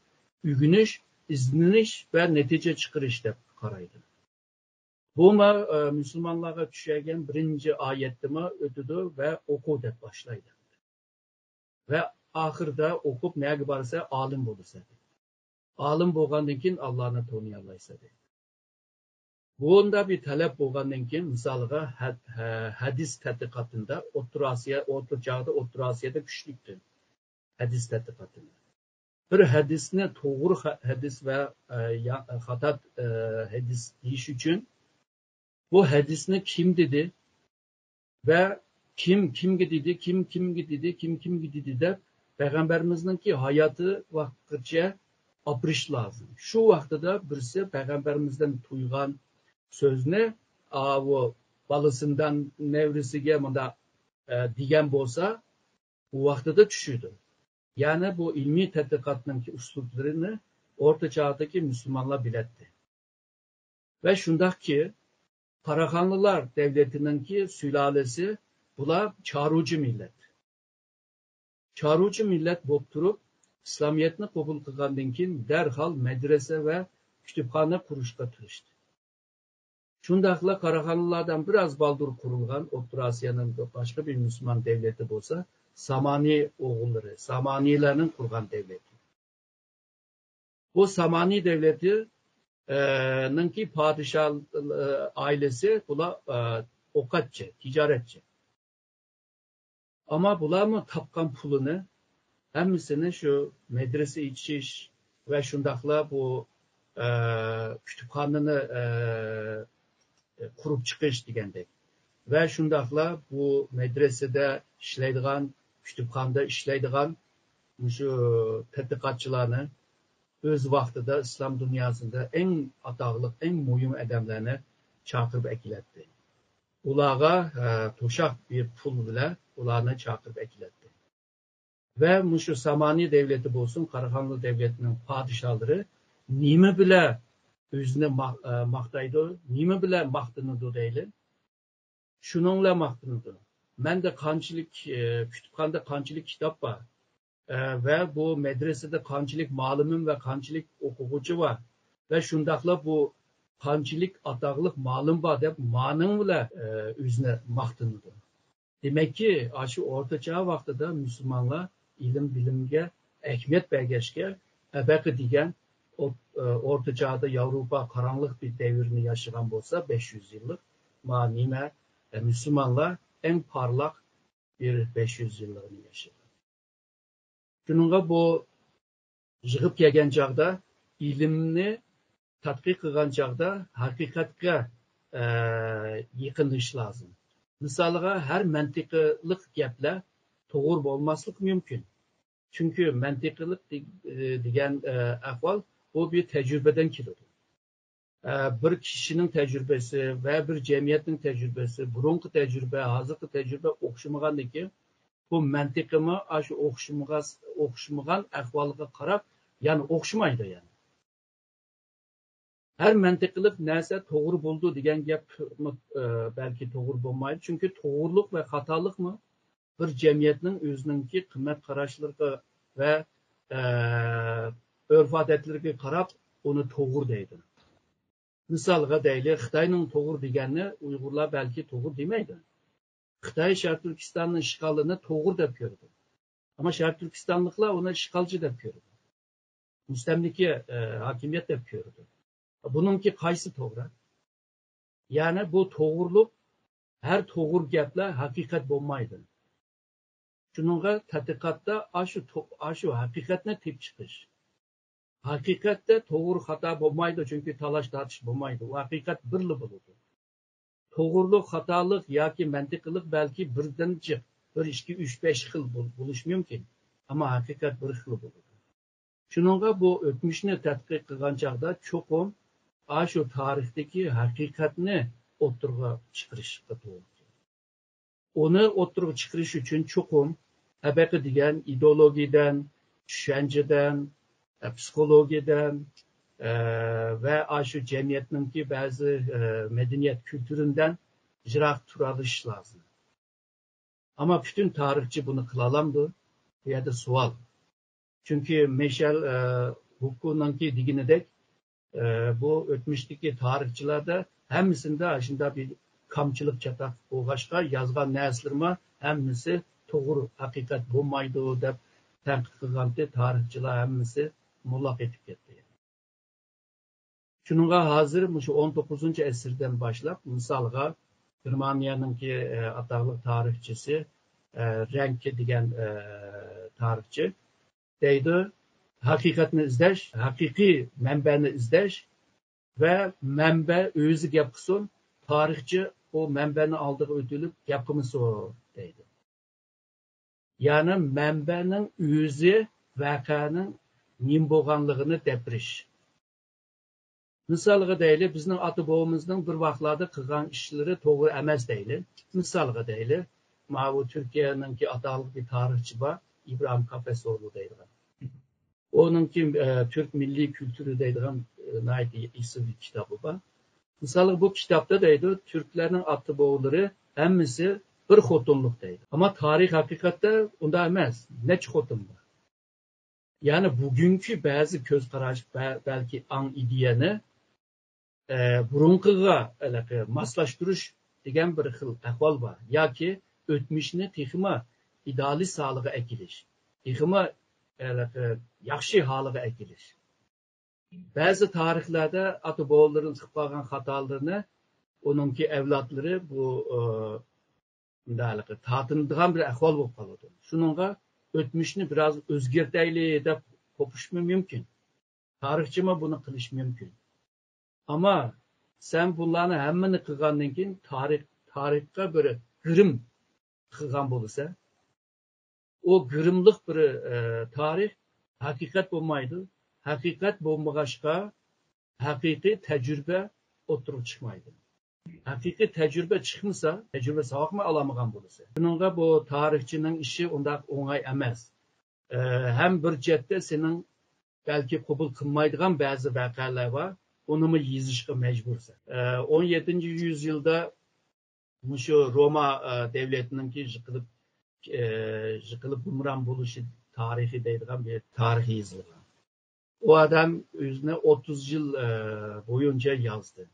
ئۆگىنىش، ئىزدىنىش ۋە نەتىجە چىقىرىش دەپ قارايدۇ. بۇمۇ، ئە، مۇسۇلمانلارغا چۈشەرگەن بىرىنچى ئايەتتىمۇ ئۆتىدۇ ۋە ئوقۇ دەپ باشلايدۇ. ۋە ئاخىرىدا ئوقۇپ نەگە بارسا ئالىم بولىسەن. ئالىم بولغاندىن كېيىن ئاللانى تونۇيالايسەن دەيدۇ. بۇنداق بىر تەلەپ بولغاندىن كېيىن، مىسالغا، ھە-، ھە-، ھەدىس تەتقىقاتىدا ئوتتۇرا ئاسىيا، ئوتتۇرا چاغدا ئوتتۇرا ئاسىيادا كۈچلۈكتى ھەدىس تەتقىقاتىدا. بىر ھەدىسنى توغرا ھە-، ھەدىس ۋە، ئە، يا-، خاتا، ئە، ھەدىس دېيىش ئۈچۈن بۇ ھەدىسنى كىم دېدى ۋە كىم كىمگە دېدى، كىم كىمگە دېدى، كىم كىمگە دېدى دەپ پەيغەمبىرىمىزنىڭكى ھاياتى ۋاقتىغىچە ئاپىرىش لازىم. شۇ ۋاقتىدا بىرسى پەيغەمبىرىمىزدىن تۇيغان سۆزنى، ئاۋۇ بالىسىندىن نەۋرىسىگە مۇنداق، ئە، دېگەن بولسا، ئۇ ۋاقتىدا چۈشىدۇ. يەنى بۇ ئىلمىي تەتقىقاتنىڭكى ئۇسلۇبلىرىنى ئورتا چاغدىكى مۇسۇلمانلار بىلەتتى. ۋە شۇنداقكى، قاراخانلىلار دەۋلىتىنىڭكى سۇلالىسى، بۇلار چارۋىچى مىللەت. چارۋىچى مىللەت بولۇپ تۇرۇپ، ئىسلامىيەتنى قوبۇل قىلغاندىن كېيىن، دەرھال مەدرەسە ۋە كۇتۇپخانا قۇرۇشقا تىرىشتى. شۇنداقلا قاراخانلىلاردىن بىر ئاز بالدۇر قۇرۇلغان ئوتتۇرا ئاسىيانىڭ باشقا بىر مۇسۇلمان دەۋلىتى بولسا، سامانى ئوغۇللىرى، سامانىلارنىڭ قۇرغان دەۋلىتى. بۇ سامانى دەۋلىتى، ئە، نىڭكى پادىشاھ، ئە، ئائىلىسى، بۇلار، ئە، ئوقەتچى، تىجارەتچى. ئەمما بۇلارمۇ تاپقان پۇلىنى ھەممىسىنى شۇ مەدرىسە ئېچىش ۋە شۇنداقلا بۇ، ئە، كۇتۇپخانىنى، ئە، قۇرۇپ چىقىش دېگەندەك. ۋە شۇنداقلا بۇ مەدرىسىدە ئىشلەيدىغان، كۇتۇپخانىدا ئىشلەيدىغان مۇشۇ تەتقىقاتچىلارنى ئۆز ۋاقتىدا ئىسلام دۇنياسىدا ئەڭ ئاتاقلىق، ئەڭ مۇھىم ئادەملەرنى چاقىرىپ ئەكېلەتتى. ئۇلارغا، ئە، توشاق بىر پۇل بىلەن ئۇلارنى چاقىرىپ ئەكېلەتتى. ۋە مۇشۇ سامانى دەۋلىتى بولسۇن، قاراخانلار دەۋلىتىنىڭ پادىشاھلىرى نېمە بىلەن ئۆزىنى ما-، ئە، ماختايدۇ، نېمە بىلەن ماختىنىدۇ دەيلى؟ شۇنىڭ بىلەن ماختىنىدۇ. مەندە قانچىلىك، ئە، كۇتۇپخانىدا قانچىلىك كىتاب بار، ئە، ۋە بۇ مەدرىسىدە قانچىلىك مۇئەللىمىم ۋە قانچىلىك ئوقۇغۇچى بار ۋە شۇنداقلا بۇ قانچىلىك ئاتاقلىق مالىم بار دەپ مانىڭ بىلەن، ئە، ئۆزىنى ماختىنىدۇ. دېمەككى، ئاشۇ ئورتا چاغ ۋاقتىدا مۇسۇلمانلار ئىلىم بىلىمگە ئەھمىيەت بەرگەچكە، ئەبەقە دېگەن ئوت-، ئە، ئورتا چاغدا ياۋروپا قاراڭلىق بىر دەۋرنى ياشىغان بولسا، بەش يۈز يىللىق، ما نېمە، ئە، مۇسۇلمانلار ئەڭ پارلاق بىر بەش يۈز يىللىقنى ياشىغان. شۇنىڭغا بۇ يىغىپ كەلگەن چاغدا، ئىلىمنى تەتقىق قىلغان چاغدا ھەقىقەتكە، ئە، يېقىنلىشىش لازىم. مىسالغا، ھەر مەنتىقىلىق گەپلەر توغرا بولماسلىقى مۇمكىن. چۈنكى مەنتىقىلىق دېگ-، ئە، دېگەن، ئە، ئەھۋال بۇ بىر تەجرىبىدىن كېلىدۇ. ئە، بىر كىشىنىڭ تەجرىبىسى ۋە بىر جەمئىيەتنىڭ تەجرىبىسى، بۇرۇنقى تەجرىبە، ھازىرقى تەجرىبە ئوخشىمىغاندىكىن، بۇ مەنتىقىمۇ ئاشۇ ئوخشىمىغاس-، ئوخشىمىغان ئەھۋالغا قاراپ، يەنە ئوخشىمايدۇ يەنە. ھەر مەنتىقىلىق نەرسە توغرا بولىدۇ دېگەن گەپ، ئە، بەلكى توغرا بولمايدۇ. چۈنكى توغرىلىق ۋە خاتالىقمۇ بىر جەمئىيەتنىڭ ئۆزىنىڭكى قىممەت قاراشلىرىغا ۋە، ئە، ئۆرپ-ئادەتلىرىگە قاراپ ئۇنى توغرا دەيدۇ. مىسالغا دەيلى، خىتاينىڭ توغرا دېگەننى ئۇيغۇرلار بەلكى توغرا دېمەيدۇ. خىتاي شەرقىي تۈركىستاننىڭ ئىشغالىنى توغرا دەپ كۆرىدۇ. ئەمما شەرقىي تۈركىستانلىقلار ئۇنى ئىشغالچى دەپ كۆرىدۇ. مۇستەملىكە، ئە، ھاكىمىيەت دەپ كۆرىدۇ. بۇنىڭكى قايسى توغرا؟ يەنى بۇ توغرىلىق، ھەر توغرا گەپلەر ھەقىقەت بولمايدۇ. شۇنىڭغا تەتقىقاتتا ئاشۇ تو-، ئاشۇ ھەقىقەتنى تېپىپ چىقىش. ھەقىقەتتە توغرا خاتا بولمايدۇ، چۈنكى تالاش تارتىش بولمايدۇ. ئۇ ھەقىقەت بىرلا بولىدۇ. توغرىلىق، خاتالىق ياكى مەنتىقىلىق بەلكى بىردىن جىق، بىر، ئىككى، ئۈچ، بەش خىل بول-، بولۇشى مۇمكىن. ئەمما ھەقىقەت بىر خىل بولىدۇ. شۇنىڭغا بۇ ئۆتمۈشنى تەتقىق قىلغان چاغدا چوقۇم ئاشۇ تارىختىكى ھەقىقەتنى ئوتتۇرىغا چىقىرىشقا توغرا كېلىدۇ. ئۇنى ئوتتۇرىغا چىقىرىش ئۈچۈن چوقۇم ھەبەقە دېگەن ئىدېئولوگىيەدىن، چۈشەنچىدىن، ئە، پسىخولوگىيەدىن، ئە، ۋە ئاشۇ جەمئىيەتنىڭكى بەزى، ئە، مەدەنىيەت كۈلتۈرىدىن يىراق تۇرالىشىش لازىم. ئەمما پۈتۈن تارىخچى بۇنى قىلالامدۇ؟ بۇ يەردە سوئال. چۈنكى مىشېل، ئە، فۇكونىڭكى دېگىنىدەك، ئە، بۇ ئۆتمۈشتىكى تارىخچىلاردا ھەممىسىندە ئاشۇنداق بىر كامچىلىق چاتاق بولغاچقا، يازغان نەرسىلىرىمۇ ھەممىسى توغرا، ھەقىقەت بولمايدۇ دەپ تەنقىد قىلغانتى، تارىخچىلار ھەممىسى مۇلاق ئېتىپ كەتتى. شۇنىڭغا ھازىر مۇشۇ ئون توققۇزىنچى ئەسىردىن باشلاپ، مىسالغا، گېرمانىيەنىڭكى، ئە، ئاتاقلىق تارىخچىسى، ئە، رەنكې دېگەن، ئە، تارىخچى دەيدۇ، ھەقىقەتنى ئىزدەش، ھەقىقىي مەنبەنى ئىزدەش ۋە مەنبە ئۆزى گەپ قىلسۇن، تارىخچى ئۇ مەنبەنىڭ ئالدىغا ئۆتۈلۈپ گەپ قىلمىسۇن دەيدۇ. يەنى مەنبەنىڭ ئۆزى ۋەقەنىڭ نېمە بولغانلىقىنى دەپ بېرىش. مىسالغا دەيلى، بىزنىڭ ئاتا-بوۋىمىزنىڭ بىر ۋاقىتلاردا قىلغان ئىشلىرى توغرا ئەمەس دەيلى. مىسالغا دەيلى، ماۋۇ تۈركىيەنىڭكى ئاتاقلىق بىر تارىخچى بار، ئىبراھىم كاپەسوغلۇ دەيدىغان. ئۇنىڭكى، ئە، تۈرك مىللىي كۈلتۈرى دەيدىغان، ئە، ناھايىتى ئېسىل بىر كىتابى بار. مىسالغا، بۇ كىتابتا دەيدۇ، تۈركلەرنىڭ ئاتا-بوۋىلىرى ھەممىسى بىر خوتۇنلۇق دەيدۇ. ئەمما تارىخ ھەقىقەتتە ئۇنداق ئەمەس. نەچچە خوتۇن بار. يەنى بۈگۈنكى بەزى كۆز قاراش، بە-، بەلكى ئاڭ ئىدىيەنى، ئە، بۇرۇنقىغا ھېلىقى ماسلاشتۇرۇش دېگەن بىر خىل ئەھۋال بار. ياكى ئۆتمۈشنى تېخىمۇ ئىدېئالىست ھالىغا ئەكېلىش، تېخىمۇ ھېلىقى ياخشى ھالىغا ئەكېلىش. بەزى تارىخلاردا ئاتا-بوۋىلىرىنىڭ قىلىپ قالغان خاتالىرىنى ئۇنىڭكى ئەۋلادلىرى بۇ، ئە، مۇنداق ھېلىقى تارتىنىدىغان بىر ئەھۋال بولۇپ قالىدۇ. شۇنىڭغا ئۆتمۈشنى بىراز ئۆزگەرتەيلى دەپ قوپۇشمۇ مۇمكىن. تارىخچىمۇ بۇنى قىلىشى مۇمكىن. ئەمما سەن بۇلارنى ھەممىنى قىلغاندىن كېيىن تارىخ، تارىخقا بىر گىرىم قىلغان بولىسەن، ئۇ گىرىملىق بىر، ئە، تارىخ ھەقىقەت بولمايدۇ. ھەقىقەت بولمىغاچقا، ھەقىقىي تەجرىبە ئوتتۇرىغا چىقمايدۇ. ھەقىقىي تەجرىبە چىقمىسا، تەجرىبە ساۋاقمۇ ئالالمىغان بولىسەن. شۇنىڭغا بۇ تارىخچىنىڭ ئىشى ئۇنداق ئوڭاي ئەمەس. ئە، ھەم بىر جەھەتتە سېنىڭ بەلكى قوبۇل قىلمايدىغان بەزى ۋەقەلەر بار، ئۇنىمۇ يېزىشقا مەجبۇرسەن. ئە، ئون يەتتىنچى يۈزيىلدا مۇشۇ روما، ئە، دەۋلىتىنىڭكى يىقىلىپ، ئە، يىقىلىپ گۇمران بولۇشى تارىخى دەيدىغان بىر تارىخ يېزىلغان. ئۇ ئادەم ئۆزىنى ئوتتۇز يىل، ئە، بويۇنچە يازدى.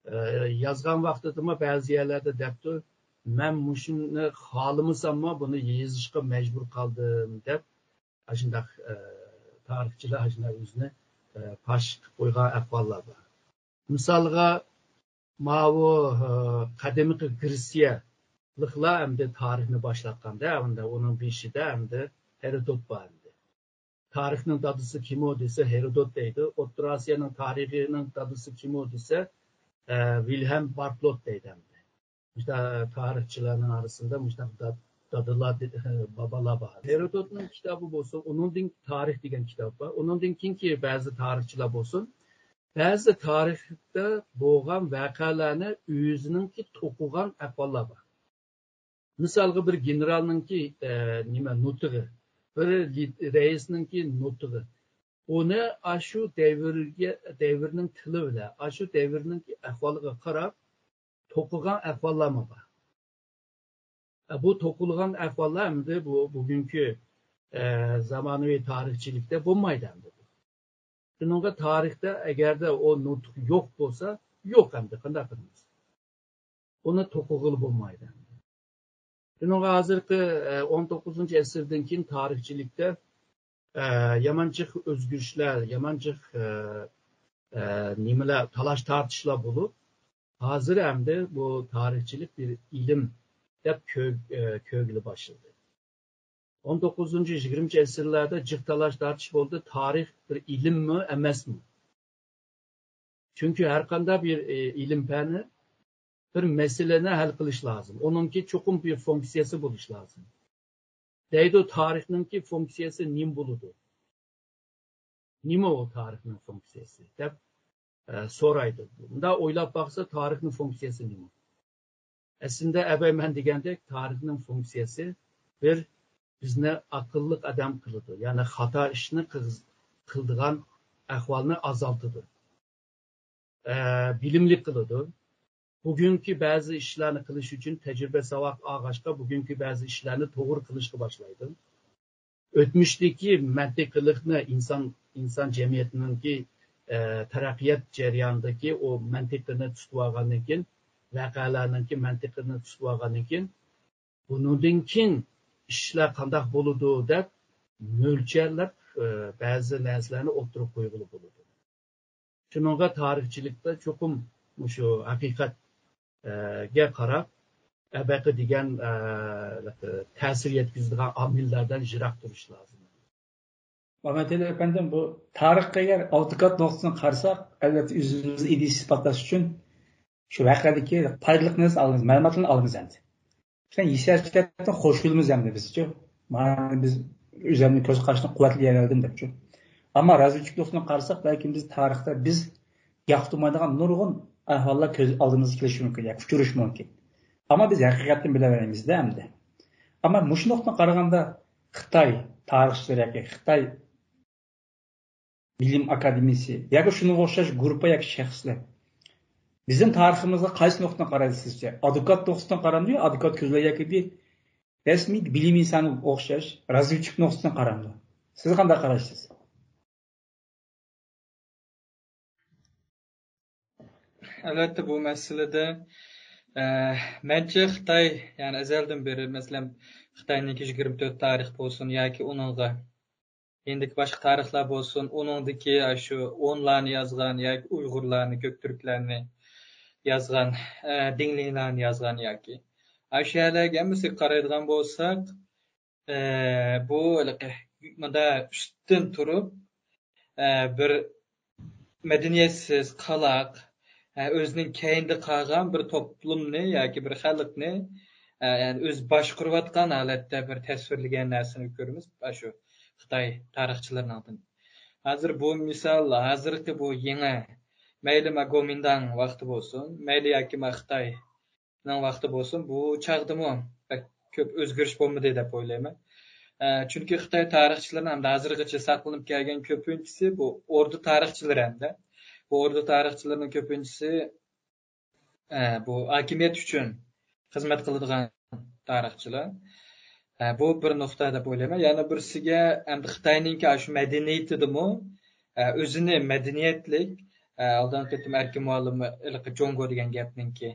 ئە، يازغان ۋاقتىدىمۇ بەزى يەرلەردە دەپتۇ، «مەن مۇشۇنى خالىمىساممۇ بۇنى يېزىشقا مەجبۇر قالدىم» دەپ، ئاشۇنداق، ئە، تارىخچىلار ئاشۇنداق ئۆزىنى، ئە، پاش قىلىپ قويغان ئەھۋاللار بار. مىسالغا، ماۋۇ، ئە، قەدىمكى گرېتسىيەلىكلار ئەمدى تارىخنى باشلاتقاندا، ئەمدى ئۇنىڭ بېشىدا ئەمدى ھېرودوت بار ئەمدى. تارىخنىڭ دادىسى كىمۇ دېسە، ھېرودوت دەيدۇ. ئوتتۇرا ئاسىيانىڭ تارىخىنىڭ دادىسى كىمۇ دېسە، ئە، ۋىلھېم بارتلوت دەيدۇ ئەمدى. مۇشۇنداق تارىخچىلارنىڭ ئارىسىدا مۇشۇنداق دا-، دادىلار، ئە، بابالار بار. ھېرودوتنىڭ كىتابى بولسۇن، ئۇنىڭدىن تارىخ دېگەن كىتاب بار. ئۇنىڭدىن كېيىنكى بەزى تارىخچىلار بولسۇن، بەزى تارىختا بولغان ۋەقەلەرنى ئۆزىنىڭكى توقۇغان ئەھۋاللار بار. مىسالغا، بىر گېنېرالنىڭكى، ئە، نېمە، نۇتۇقى، بىر لى-، رەئىسنىڭكى نۇتۇقى، ئۇنى ئاشۇ دەۋرگە، دەۋرنىڭ تىلى بىلەن، ئاشۇ دەۋرنىڭكى ئەھۋالىغا قاراپ توقۇغان ئەھۋاللارمۇ بار. ئە، بۇ توقۇلغان ئەھۋاللار ئەمدى بۇ، بۈگۈنكى، ئە، زامانىۋى تارىخچىلىكتە بولمايدۇ ئەمدى. شۇنىڭغا تارىختا ئەگەردە ئۇ نۇتۇق يوق بولسا، يوق ئەمدى، قانداق قىلىمىز؟ ئۇنى توقۇغىلى بولمايدۇ. شۇنىڭغا ھازىرقى، ئە، ئون توققۇزىنچى ئەسىردىن كېيىن تارىخچىلىكتە، ئە، يامان جىق ئۆزگىرىشلەر، يامان جىق، ئە، ئە، نېمىلەر، تالاش-تارتىشلار بولۇپ، ھازىر ئەمدى بۇ تارىخچىلىك بىر ئىلىم دەپ كۆ-، ئە، كۆرگىلى باشلىدى. ئون توققۇزىنچى، يىگىرمىنچى ئەسىرلەردە جىق تالاش-تارتىش بولدى، تارىخ بىر ئىلىممۇ، ئەمەسمۇ؟ چۈنكى ھەرقانداق بىر، ئى، ئىلىم پەنى بىر مەسىلىنى ھەل قىلىش لازىم. ئۇنىڭكى چوقۇم بىر فۇنكسىيەسى بولۇش لازىم. دەيدۇ، تارىخنىڭكى فۇنكسىيەسى نېمە بولىدۇ؟ نېمە ئۇ تارىخنىڭ فۇنكسىيەسى؟ دەپ، ئە، سورايدۇ. مۇنداق ئويلاپ باقسا، تارىخنىڭ فۇنكسىيەسى نېمە؟ ئەسلىدە ئەۋەل مەن دېگەندەك، تارىخنىڭ فۇنكسىيەسى بىر بىزنى ئاقىللىق ئادەم قىلىدۇ. يەنى خاتا ئىشنى قىلغىز-، قىلىدىغان ئەھۋالنى ئازالتىدۇ. ئە، بىلىملىك قىلىدۇ. بۈگۈنكى بەزى ئىشلارنى قىلىش ئۈچۈن تەجرىبە ساۋاق ئالغاچقا، بۈگۈنكى بەزى ئىشلارنى توغرا قىلىشقا باشلايدۇ. ئۆتمۈشتىكى مەنتىقىلىقنى ئىنسان، ئىنسان جەمئىيىتىنىڭكى، ئە، تەرەققىيات جەريانىدىكى ئۇ مەنتىقىنى تۇتۇۋالغاندىن كېيىن، ۋەقەلەرنىڭكى مەنتىقىنى تۇتۇۋالغاندىن كېيىن، بۇنىڭدىن كېيىن ئىشلار قانداق بولىدۇ دەپ مۆلچەرلەپ، ئە، بەزى نەرسىلەرنى ئوتتۇرىغا قويغىلى بولىدۇ. شۇنىڭغا تارىخچىلىقتا چوقۇم مۇشۇ ھەقىقەت، ئە، گە قاراپ، ئەبەقە دېگەن، ئە، تەسىر يەتكۈزىدىغان ئامىللاردىن يىراق تۇرۇش لازىم. مامەتئېلى ئەپەندىم، بۇ تارىخقا ئەگەر ئاۋتوكات نۇقتىسىدىن قارىساق، ئەلۋەتتە ئۆزىمىزنى ئىدىيە ئىسپاتلاش ئۈچۈن شۇ ۋەقەدىكى پايدىلىق نەرسىنى ئالىمىز، مەلۇماتلارنى ئالىمىز ئەمدى. شۇڭا ھېسسىياتتىن خوش بولىمىز ئەمدى بىزچۇ. مانا بىز ئۆزۈمنىڭ كۆز قارىشىنى قۇۋۋەتلىيەلەيدىم دەپچۇ. ئەمما رازۋېدچىك نۇقتىدىن قارىساق، بەلكىم بىز تارىختا بىز ياقتۇرمايدىغان نۇرغۇن ئەھۋاللار كۆز ئالدىمىزغا كېلىشى مۇمكىن ياكى ئۇچرىشى مۇمكىن. ئەمما بىز ھەقىقەتنى بىلەلمەيمىزدە ئەمدى. ئەمما مۇشۇ نۇقتىدىن قارىغاندا خىتاي تارىخچىلىرى ياكى خىتاي بىلىم ئاكادېمىيىسى ياكى شۇنىڭغا ئوخشاش گۇرۇپپا ياكى شەخسلەر بىزنىڭ تارىخىمىزغا قايسى نۇقتىدىن قارايدۇ سىزچە؟ ئادۋوكات نۇقتىسىدىن قارامدۇ يا ئادۋوكات كۆزلەر ياكى بىر رەسمىي بىلىم ئىنسانىغا ئوخشاش رازۋېدچىك نۇقتىسىدىن قارامدۇ؟ سىز قانداق قارايسىز؟ ئەلۋەتتە، بۇ مەسىلىدە، ئە، مەنچە خىتاي، يەنى ئەزەلدىن بېرى، مەسىلەن، خىتاينىڭكى يىگىرمە تۆت تارىخ بولسۇن ياكى ئۇنىڭغا يېنىدىكى باشقا تارىخلار بولسۇن، ئۇنىڭدىكى ئاشۇ ھونلارنى يازغان ياكى ئۇيغۇرلارنى، كۆكتۈركلەرنى يازغان، ئە، دىڭلىڭلارنى يازغان ياكى ئاشۇ يەرلەرگە ھەممىسىگە قارايدىغان بولساق، ئە، بۇ ھېلىقى مۇندا ئۈستتىن تۇرۇپ، ئە، بىر مەدەنىيەتسىز، قالاق، ئە، ئۆزىنىڭ كەينىدە قالغان بىر توپلۇمنى ياكى بىر خەلقنى، ئە، يەنى ئۆزى باشقۇرۇۋاتقان ھالەتتە بىر تەسۋىرلىگەن نەرسىنى كۆرىمىز، ئاشۇ خىتاي تارىخچىلىرىنىڭدىن. ھازىر بۇ مىسال، ھازىرقى بۇ يېڭى، مەيلى ما گومىنداڭ ۋاقتى بولسۇن، مەيلى ياكى ما خىتاي نىڭ ۋاقتى بولسۇن، بۇ چاغدىمۇ بەك كۆپ ئۆزگىرىش بولمىدى دەپ ئويلايمەن. ئە، چۈنكى خىتاي تارىخچىلىرىنىڭ ھەمدە ھازىرغىچە ساقلىنىپ كەلگەن كۆپىنچىسى بۇ ئوردا تارىخچىلىرى ھەمدە بۇ ئوردا تارىخچىلىرىنىڭ كۆپىنچىسى، ئە، بۇ ھاكىمىيەت ئۈچۈن خىزمەت قىلىدىغان تارىخچىلار. ئە، بۇ بىر نۇقتا دەپ ئويلايمەن. يەنە بىرسىگە ئەمدى خىتاينىڭكى ئاشۇ مەدەنىيىتىدىمۇ ئە، ئۆزىنى مەدەنىيەتلىك، ئە، ئالدىنقى قېتىم ئەركىن مۇئەللىم ھېلىقى جۇڭگو دېگەن گەپنىڭكى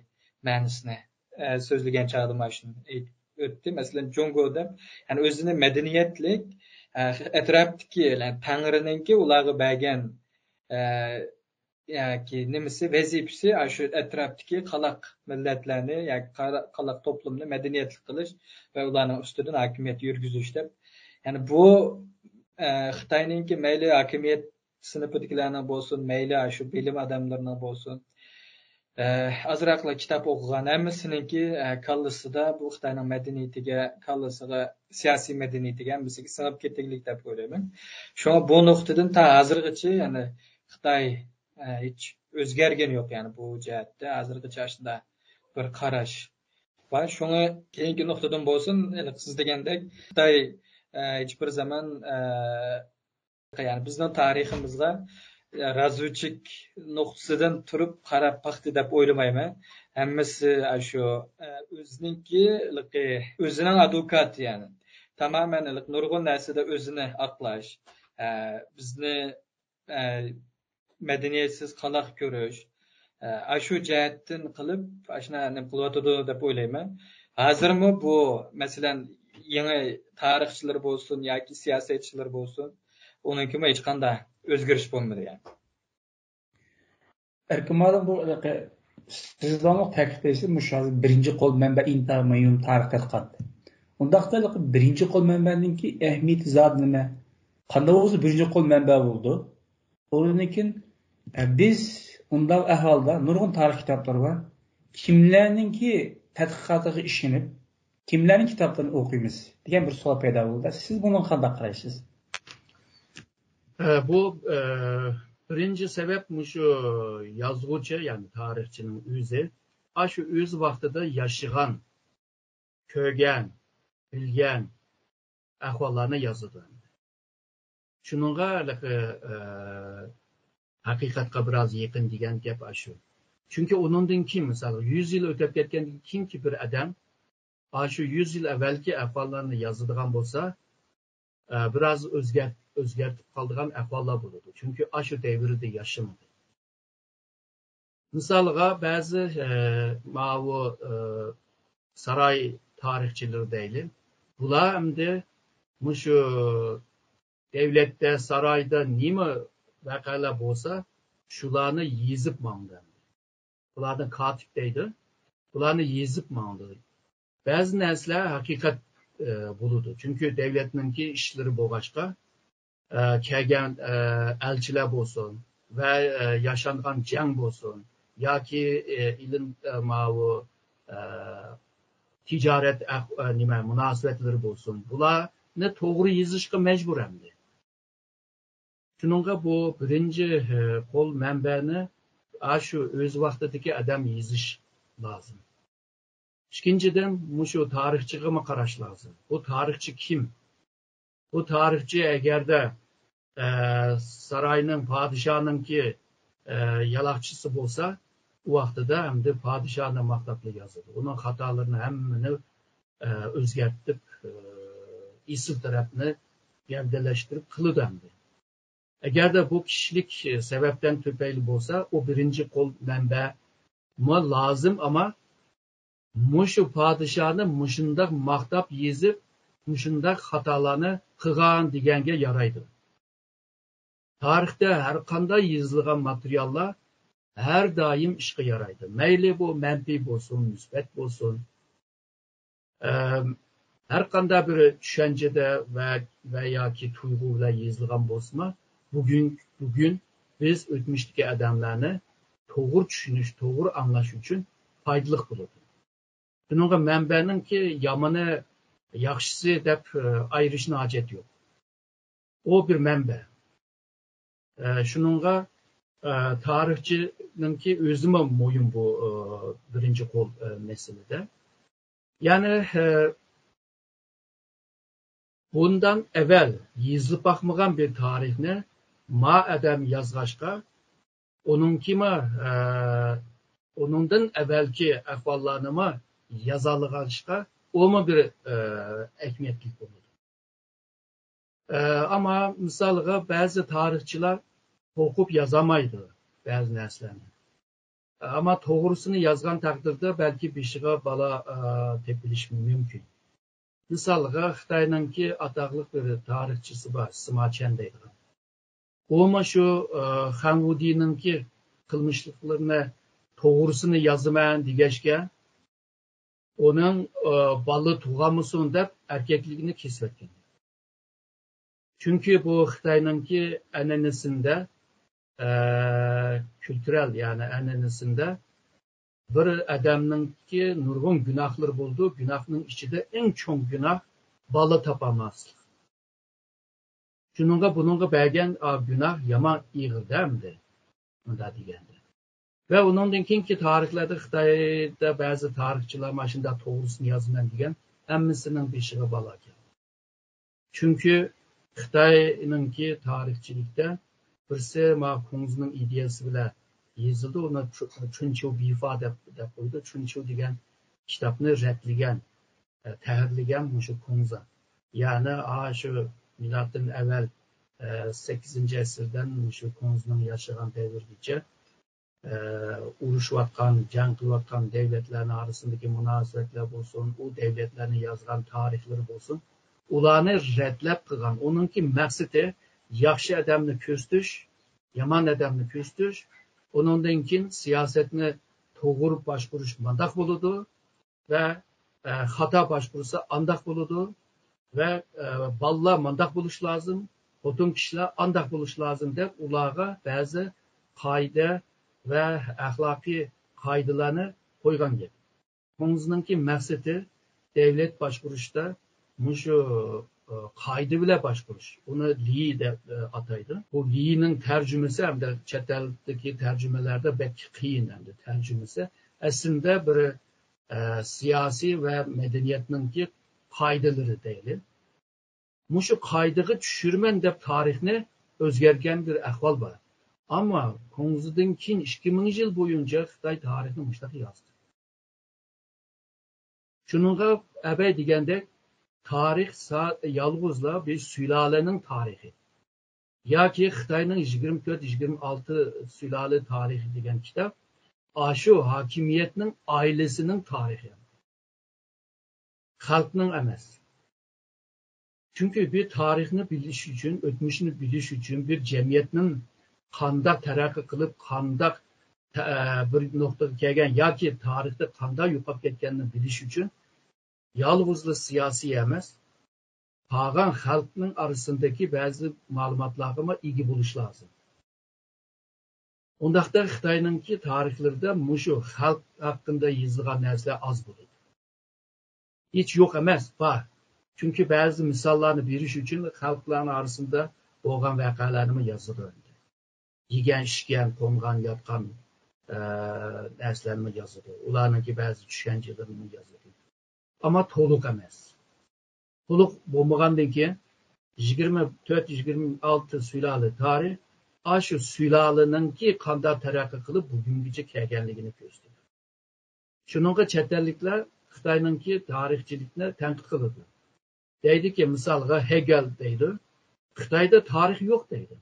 مەنىسىنى، ئە، سۆزلىگەن چاغدا مانا شۇنى ئېيتىپ ئۆتتى. مەسىلەن، جۇڭگو دەپ، يەنى ئۆزىنى مەدەنىيەتلىك، ئە، ئەتراپتىكى، يەنى تەڭرىنىڭكى ئۇلارغا بەرگەن، ئە، ياكى نېمىسى، ۋەزىپىسى، ئاشۇ ئەتراپتىكى قالاق مىللەتلەرنى ياكى قارا-، قالاق توپلۇمنى مەدەنىيەتلىك قىلىش ۋە ئۇلارنىڭ ئۈستىدىن ھاكىمىيەت يۈرگۈزۈش دەپ. يەنى بۇ، ئە، خىتاينىڭكى مەيلى ھاكىمىيەت سىنىپىدىكىلەرنىڭ بولسۇن، مەيلى ئاشۇ بىلىم ئادەملىرىنىڭ بولسۇن، ئە، ئازراقلا كىتاب ئوقۇغان ھەممىسىنىڭكى، ئە، كاللىسىدا بۇ خىتاينىڭ مەدەنىيىتىگە، كاللىسىغا، سىياسىي مەدەنىيىتىگە ھەممىسىگە سىڭىپ كېتىگلىك دەپ ئويلايمەن. شۇڭا بۇ نۇقتىدىن تا ھازىرغىچە، يەنى خىتاي، ئە، ھېچ ئۆزگەرگەن يوق، يەنى بۇ جەھەتتە ھازىرغىچە ئاشۇنداق بىر قاراش بار. شۇڭا كېيىنكى نۇقتىدىن بولسۇن، ھېلىقى سىز دېگەندەك خىتاي، ئە، ھېچ بىر زامان، ئە، يەنى بىزنىڭ تارىخىمىزغا، ئە، رازۋېدچىك نۇقتىسىدىن تۇرۇپ قاراپ باقتى دەپ ئويلىمايمەن. ھەممىسى ئاشۇ، ئە، ئۆزىنىڭكى، ھېلىقى ئۆزىنىڭ ئادۋوكاتى، يەنى تامامەن ھېلىقى نۇرغۇن نەرسىدە ئۆزىنى ئاقلاش، ئە، بىزنى ئە، مەدەنىيەتسىز قالاق كۆرۈش، ئە، ئاشۇ جەھەتتىن قىلىپ، ئاشۇنداق نېمە قىلىۋاتىدۇ دەپ ئويلايمەن. ھازىرمۇ بۇ، مەسىلەن، يېڭى تارىخچىلار بولسۇن ياكى سىياسەتچىلەر بولسۇن، ئۇنىڭكىمۇ ھېچقانداق ئۆزگىرىش بولمىدى، يەنى. ئەركىن مۇئەللىم، بۇ سىز داۋاملىق تەكىتلەيسىز، مۇشۇ ھازىر بىرىنچى قول مەنبە ئىنتايىن مۇھىم تارىخ تەتقىقات. ئۇنداقتا بىرىنچى قول مەنبەنىڭكى ئەھمىيىتى زادى نېمە؟ قانداق بولسا بىرىنچى قول مەنبە بولىدۇ؟ ئۇنىڭدىن كېيىن، ئە، بىز ئۇنداق ئەھۋالدا نۇرغۇن تارىخ كىتابلىرى بار. كىملەرنىڭكى تەتقىقاتىغا ئىشىنىپ، كىملەرنىڭ كىتابلىرىنى ئوقۇيمىز دېگەن بىر سوئال پەيدا بولدى. سىز بۇنىڭغا قانداق قارايسىز؟ ئە، بۇ، ئە، بىرىنچى سەۋەب مۇشۇ يازغۇچى، يەنى تارىخچىنىڭ ئۆزى، ئاشۇ ئۆز ۋاقتىدا ياشىغان، كۆرگەن، بىلگەن ئەھۋاللارنى يازىدۇ. شۇنىڭغا ھېلىقى، ئە، ھەقىقەتقە بىراز يېقىن دېگەن گەپ ئاشۇ. چۈنكى ئۇنىڭدىن كېيىن، مىسالغا، يۈز يىل ئۆتۈپ كەتكەندىن كېيىنكى بىر ئادەم ئاشۇ يۈز يىل ئەۋۋەلكى ئەھۋاللارنى يازىدىغان بولسا، ئە، بىراز ئۆزگەرت-، ئۆزگەرتىپ قالىدىغان ئەھۋاللار بولىدۇ. چۈنكى ئاشۇ دەۋردە ياشىمىدى. مىسالغا، بەزى، ئە، ماۋۇ، ئە، ساراي تارىخچىلىرى دەيلى، بۇلار ئەمدى مۇشۇ دەۋلەتتە، سارايدا نېمە ۋەقەلەر بولسا، شۇلارنى يېزىپ ماڭدى. بۇلارنى كاتىپ دەيدۇ. بۇلارنى يېزىپ ماڭدى. بەزى نەرسىلەر ھەقىقەت، ئە، بولىدۇ. چۈنكى دەۋلەتنىڭكى ئىشلىرى بولغاچقا، ئە، كەلگەن، ئە، ئەلچىلەر بولسۇن ۋە، ئە، ياشانغان جەڭ بولسۇن ياكى، ئە، ئىلىم، ئە، ماۋۇ، ئە، تىجارەت ئەھ-، ئە، نېمە، مۇناسىۋەتلىرى بولسۇن، بۇلارنى توغرا يېزىشقا مەجبۇر ئەمدى. شۇنىڭغا بۇ بىرىنچى، ئە، قول مەنبەنى ئاشۇ ئۆز ۋاقتىدىكى ئادەم يېزىش لازىم. ئىككىنچىدىن، مۇشۇ تارىخچىغىمۇ قاراش لازىم. بۇ تارىخچى كىم؟ بۇ تارىخچى ئەگەردە، ئە، ساراينىڭ، پادىشاھنىڭكى، ئە، يالاقچىسى بولسا، ئۇ ۋاقتىدا ئەمدى پادىشاھنى ماختاپلا يازىدۇ. ئۇنىڭ خاتالىرىنى ھەممىنى، ئە، ئۆزگەرتىپ، ئە، ئېسىل تەرەپنى گەۋدىلەشتۈرۈپ قىلىدۇ ئەمدى. ئەگەردە بۇ كىشىلىك سەۋەبتىن تۈپەيلى بولسا، ئۇ بىرىنچى قول مەنبەمۇ لازىم، ئەمما مۇشۇ پادىشاھنى مۇشۇنداق ماختاپ يېزىپ، مۇشۇنداق خاتالارنى قىلغان دېگەنگە يارايدۇ. تارىختا ھەر قانداق يېزىلغان ماتېرىياللار ھەر دائىم ئىشقا يارايدۇ. مەيلى بۇ مەنپىي بولسۇن، مۇسبەت بولسۇن. ئەم، ھەر قانداق بىر چۈشەنچىدە ۋە، ۋە ياكى تۇيغۇ بىلەن يېزىلغان بولسىمۇ، بۈگۈن، بۈگۈن بىز ئۆتمۈشتىكى ئادەملەرنى توغرا چۈشىنىش، توغرا ئاڭلاش ئۈچۈن پايدىلىق بولىدۇ. شۇنىڭغا مەنبەنىڭكى يامىنى، ياخشىسى دەپ، ئە، ئايرىشنىڭ ھاجەت يوق. ئۇ بىر مەنبە. ئە، شۇنىڭغا، ئە، تارىخچىنىڭكى ئۆزىمۇ مۇھىم بۇ، ئە، بىرىنچى قول، ئە، مەسىلىدە. يەنى، ئە، بۇندىن ئەۋەل يېزىلىپ باقمىغان بىر تارىخنى ما ئادەم يازغاچقا، ئۇنىڭكىمۇ، ئە، ئۇنىڭدىن ئەۋەلكى ئەھۋاللارنىمۇ يازالىغاچقا، ئۇمۇ بىر، ئە، ئەھمىيەتلىك بولىدۇ. ئە، ئەمما مىسالغا بەزى تارىخچىلار توقۇپ يازالمايدۇ بەزى نەرسىلەرنى. ئەمما توغرىسىنى يازغان تەقدىردە بەلكى بېشىغا بالا، ئە، تېپىلىشى مۇمكىن. مىسالغا، خىتاينىڭكى ئاتاقلىق بىر تارىخچىسى بار، سىما چيەن دەيدىغان. ئۇمۇ شۇ، ئە، خەنۋۇدىنىڭكى قىلمىشلىقلىرىنى توغرىسىنى يازىمەن دېگەچكە، ئۇنىڭ، ئە، بالىلىرى تۇغالمىسۇن دەپ ئەركەكلىكىنى كېسىۋەتكەن. چۈنكى بۇ خىتاينىڭكى ئەنئەنىسىندە، ئە، كۈلتۈرەل، يەنى ئەنئەنىسىندە بىر ئادەمنىڭكى نۇرغۇن گۇناھلىرى بولىدۇ. گۇناھنىڭ ئىچىدە ئەڭ چوڭ گۇناھ بالا تاپالماسلىق. شۇنىڭغا بۇنىڭغا بەرگەن، ئا، گۇناھ يامان ئېغىر-دە ئەمدى، مۇنداق دېگەندە. ۋە ئۇنىڭدىن كېيىنكى تارىخلاردا خىتايدا بەزى تارىخچىلار مانا شۇنداق توغرىسىنى يازىمەن دېگەن، ھەممىسىنىڭ بېشىغا بالا كەلدى. چۈنكى خىتاينىڭكى تارىخچىلىكتە بىرسى ما كۇڭزىنىڭ ئىدىيەسى بىلەن يېزىلدى، ئۇنى چۇ-، چۈنچيۇ بىفا دەپ، دەپ قويدى. چۈنچيۇ دېگەن كىتابنى رەتلىگەن، ئە، تەھرىرلىگەن مۇشۇ كۇڭزى. يەنى، ئا، شۇ مىلادتىن ئەۋۋەل، ئە، سەككىزىنچى ئەسىردىن مۇشۇ كۇڭزىنىڭ ياشىغان دەۋرىگىچە ئە، ئۇرۇشۇۋاتقان، جەڭ قىلىۋاتقان دەۋلەتلەرنىڭ ئارىسىندىكى مۇناسىۋەتلەر بولسۇن، ئۇ دەۋلەتلەرنىڭ يازغان تارىخلىرى بولسۇن، ئۇلارنى رەتلەپ قىلغان. ئۇنىڭكى مەقسىتى ياخشى ئادەمنى كۆزىتىش، يامان ئادەمنى كۆزىتىش، ئۇنىڭدىن كېيىن سىياسەتنى توغرا باشقۇرۇش مانداق بولىدۇ، ۋە، ئە، خاتا باشقۇرسا ئانداق بولىدۇ ۋە، ئە، بالىلار مانداق بولۇشى لازىم، خوتۇن كىشىلەر ئانداق بولۇشى لازىم دەپ ئۇلارغا بەزى قائىدە ۋە ئەخلاقىي قائىدىلەرنى قويغان گەپ. كۇڭزىنىڭكى مەقسىتى دەۋلەت باشقۇرۇشتا مۇشۇ، ئە، قائىدە بىلەن باشقۇرۇش. ئۇنى لى دەپ، ئە، ئاتايدۇ. بۇ لىنىڭ تەرجىمىسى ھەمدە چەت ئەلدىكى تەرجىمىلەردە بەك قىيىن ھەمدە تەرجىمىسى. ئەسلىدە بىر ئە، سىياسىي ۋە مەدەنىيەتنىڭكى قائىدىلىرى دەيلى. مۇشۇ قائىدىگە چۈشۈرىمەن دەپ تارىخنى ئۆزگەرتكەن بىر ئەھۋال بار. ئەمما كۇڭزىدىن كېيىن ئىككى مىڭ يىل بويىچە خىتاي تارىخنى مۇشۇنداق يازدى. شۇنىڭغا ئەبەي دېگەندەك، تارىخ سا-، يالغۇزلا بىر سۇلالىنىڭ تارىخى. ياكى خىتاينىڭ يىگىرمە تۆت، يىگىرمە ئالتە سۇلالە تارىخى دېگەن كىتاب ئاشۇ ھاكىمىيەتنىڭ ئائىلىسىنىڭ تارىخى. خەلقنىڭ ئەمەس. چۈنكى بىر تارىخنى بىلىش ئۈچۈن، ئۆتمۈشنى بىلىش ئۈچۈن، بىر جەمئىيەتنىڭ قانداق تەرەققىي قىلىپ، قانداق تە-، بىر نۇقتىغا كەلگەن ياكى تارىختا قانداق يوقاپ كەتكەننى بىلىش ئۈچۈن يالغۇزلا سىياسىي ئەمەس، قالغان خەلقنىڭ ئارىسىدىكى بەزى مەلۇماتلارغىمۇ ئىگە بولۇش لازىم. ئۇنداقتا خىتاينىڭكى تارىخلىرىدا مۇشۇ خەلق ھەققىدە يېزىلغان نەرسىلەر ئاز بولىدۇ. ھېچ يوق ئەمەس، بار. چۈنكى بەزى مىساللارنى بېرىش ئۈچۈن خەلقلەرنىڭ ئارىسىدا بولغان ۋەقەلەرنىمۇ يازىدۇ ئەمدى. يېگەن، ئىچكەن، قونغان، ياتقان، ئە، نەرسىلەرنىمۇ يازىدۇ. ئۇلارنىڭكى بەزى چۈشەنچىلىرىنىمۇ يازىدۇ. ئەمما تولۇق ئەمەس. تولۇق بولمىغاندىن كېيىن، يىگىرمە تۆت، يىگىرمە ئالتە سۇلالە تارىخ، ئاشۇ سۇلالىنىڭكى قانداق تەرەققىي قىلىپ بۈگۈنگىچە كەلگەنلىكىنى كۆرسىتىدۇ. شۇنىڭغا چەت ئەللىكلەر خىتاينىڭكى تارىخچىلىكىنى تەنقىد قىلىدۇ. دەيدۇكى، مىسالغا، ھېگېل دەيدۇ، خىتايدا تارىخ يوق دەيدۇ.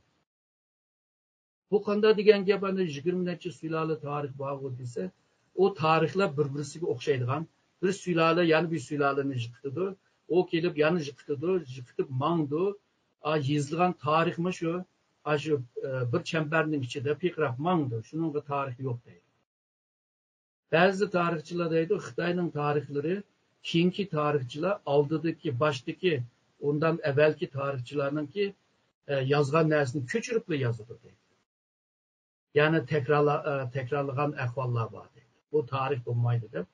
بۇ قانداق دېگەن گەپ، ئەنە يىگىرمە نەچچە سۇلالە تارىخ بارغۇ دېسە، ئۇ تارىخلار بىر-بىرسىگە ئوخشايدىغان، بىر سۇلالە يەنە بىر سۇلالىنى يىقىتىدۇ، ئۇ كېلىپ يەنە يىقىتىدۇ، يىقىتىپ ماڭىدۇ. ئا، يېزىلغان تارىخمۇ شۇ، ئاشۇ، ئە، بىر چەمبەرنىڭ ئىچىدە پىرقىراپ ماڭىدۇ، شۇنىڭغا تارىخ يوق دەيدۇ. بەزى تارىخچىلار دەيدۇ، خىتاينىڭ تارىخلىرى كېيىنكى تارىخچىلار ئالدىدىكى، باشتىكى، ئۇندىن ئەۋۋەلكى تارىخچىلارنىڭكى، ئە، يازغان نەرسىنى كۆچۈرۈپلا يازىدۇ دەيدۇ. يەنى تەكرارلا-، ئە، تەكرارلىغان ئەھۋاللار بار دەيدۇ. بۇ تارىخ بولمايدۇ دەپ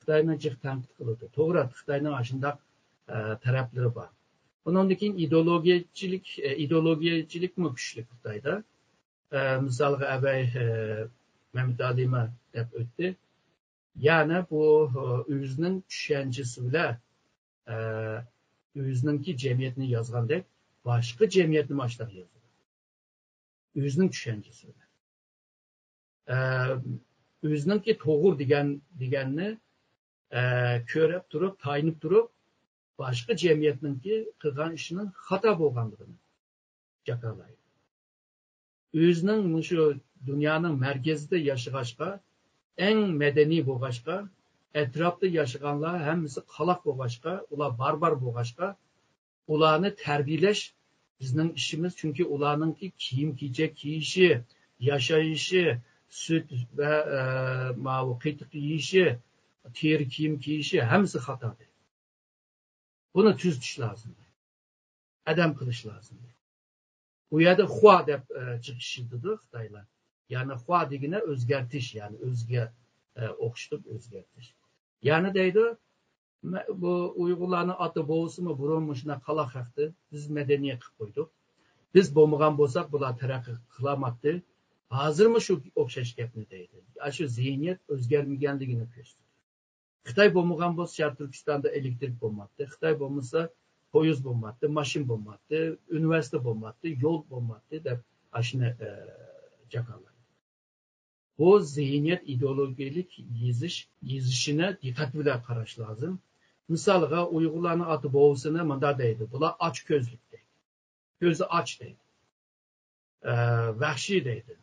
خىتاينى جىق تەنقىد قىلىدۇ. توغرا، خىتاينىڭ ئاشۇنداق، ئە، تەرەپلىرى بار. ئۇنىڭدىن كېيىن ئىدېئولوگىيەچىلىك، ئە، ئىدېئولوگىيەچىلىكمۇ كۈچلۈك خىتايدا. ئە، مىسالغا ئەبەي، ئە، مەمتىئالىمى دەپ ئۆتتى. يەنى بۇ، ئە، ئۆزىنىڭ چۈشەنچىسى بىلەن، ئە، ئۆزىنىڭكى جەمئىيەتنى يازغاندەك باشقا جەمئىيەتنىمۇ ئاشۇنداق يازىدۇ. ئۆزىنىڭ چۈشەنچىسى بىلەن. ئە، ئۆزىنىڭكى توغرا دېگەن، دېگەننى، ئە، كۆرۈپ تۇرۇپ، تايىنىپ تۇرۇپ، باشقا جەمئىيەتنىڭكى قىلغان ئىشىنىڭ خاتا بولغانلىقىنى جاكارلايدۇ. ئۆزىنىڭ مۇشۇ دۇنيانىڭ مەركىزىدە ياشىغاچقا، ئەڭ مەدەنىي بولغاچقا، ئەتراپتا ياشىغانلار ھەممىسى قالاق بولغاچقا، ئۇلار باربار بولغاچقا، ئۇلارنى تەربىيەلەش بىزنىڭ ئىشىمىز، چۈنكى ئۇلارنىڭكى كىيىم-كېچەك كىيىشى، ياشايىشى، سۈت ۋە، ئە، ماۋۇ قېتىق يېيىشى، تېرە كىيىم كىيىشى ھەممىسى خاتا. بۇنى تۈزىتىش لازىم. ئادەم قىلىش لازىم. ئۇ يەردە خۇا دەپ، ئە، چىقىش ئىشلىتىدۇ خىتايلار. يەنى خۇا دېگىنى ئۆزگەرتىش، يەنى ئۆزىگە، ئە، ئوخشىتىپ ئۆزگەرتىش. يەنى دەيدۇ، مە-، بۇ ئۇيغۇرلارنىڭ ئاتا بوۋىسىمۇ بۇرۇن مۇشۇنداق قالاق خەقتى، بىز مەدەنىيەت قىلىپ قويدۇق. بىز بولمىغان بولساق، بۇلار تەرەققىي قىلالماتتى. ھازىرمۇ شۇ ئوخشاش گەپنى دەيدۇ. ئاشۇ زېھنىيەت ئۆزگەرمىگەنلىكىنى كۆرسىتىدۇ. خىتاي بولمىغان بولسا، شەرقىي تۈركىستاندا ئېلېكتىرىك بولماتتى. خىتاي بولمىسا، پويىز بولماتتى، ماشىنا بولماتتى، ئۇنىۋېرسىتېت بولماتتى، يول بولماتتى دەپ ئاشۇنى، ئە، جاكارلايدۇ. بۇ زېھنىيەت ئىدېئولوگىيەلىك يېزىش، يېزىشىنى دىققەت بىلەن قاراش لازىم. مىسالغا، ئۇيغۇرلارنىڭ ئاتا بوۋىسىنى مۇنداق دەيدۇ، بۇلار ئاچ كۆزلۈك دەيدۇ. كۆزى ئاچ دەيدۇ. ئە، ۋەھشىي دەيدۇ.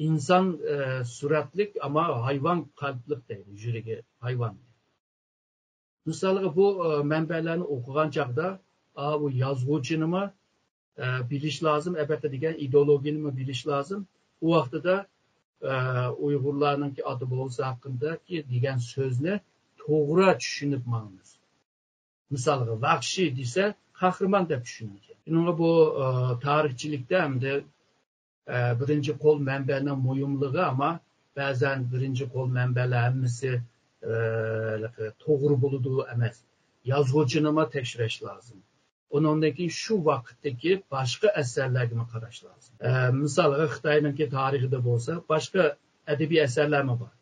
ئىنسان، ئە، سۈرەتلىك، ئەمما ھايۋان قەلبلىك دەيدۇ، يۈرىكى ھايۋان. مىسالغا، بۇ، ئە، مەنبەلەرنى ئوقۇغان چاغدا، ئا، بۇ يازغۇچىنىمۇ، ئە، بىلىش لازىم، ئەلۋەتتە دېگەن ئىدېئولوگىيەنىمۇ بىلىش لازىم. ئۇ ۋاقتىدا، ئە، ئۇيغۇرلارنىڭكى ئاتا بوۋىسى ھەققىدىكى دېگەن سۆزنى توغرا چۈشىنىپ ماڭىمىز. مىسالغا، ۋەھشىي دېسە، قەھرىمان دەپ چۈشىنىدىكەن. شۇنىڭغا بۇ، ئە، تارىخچىلىكتە ھەمدە، ئە، بىرىنچى قول مەنبەنىڭ مۇھىملىقى، ئەمما بەزەن بىرىنچى قول مەنبەلەر ھەممىسى، ئە، توغرا بولىدۇ ئەمەس. يازغۇچىنىمۇ تەكشۈرۈش لازىم. ئۇنىڭدىن كېيىن شۇ ۋاقىتتىكى باشقا ئەسەرلەرگىمۇ قاراش لازىم. ئە، مىسالغا، خىتاينىڭكى تارىخىدا بولسا، باشقا ئەدەبىي ئەسەرلەرمۇ بار.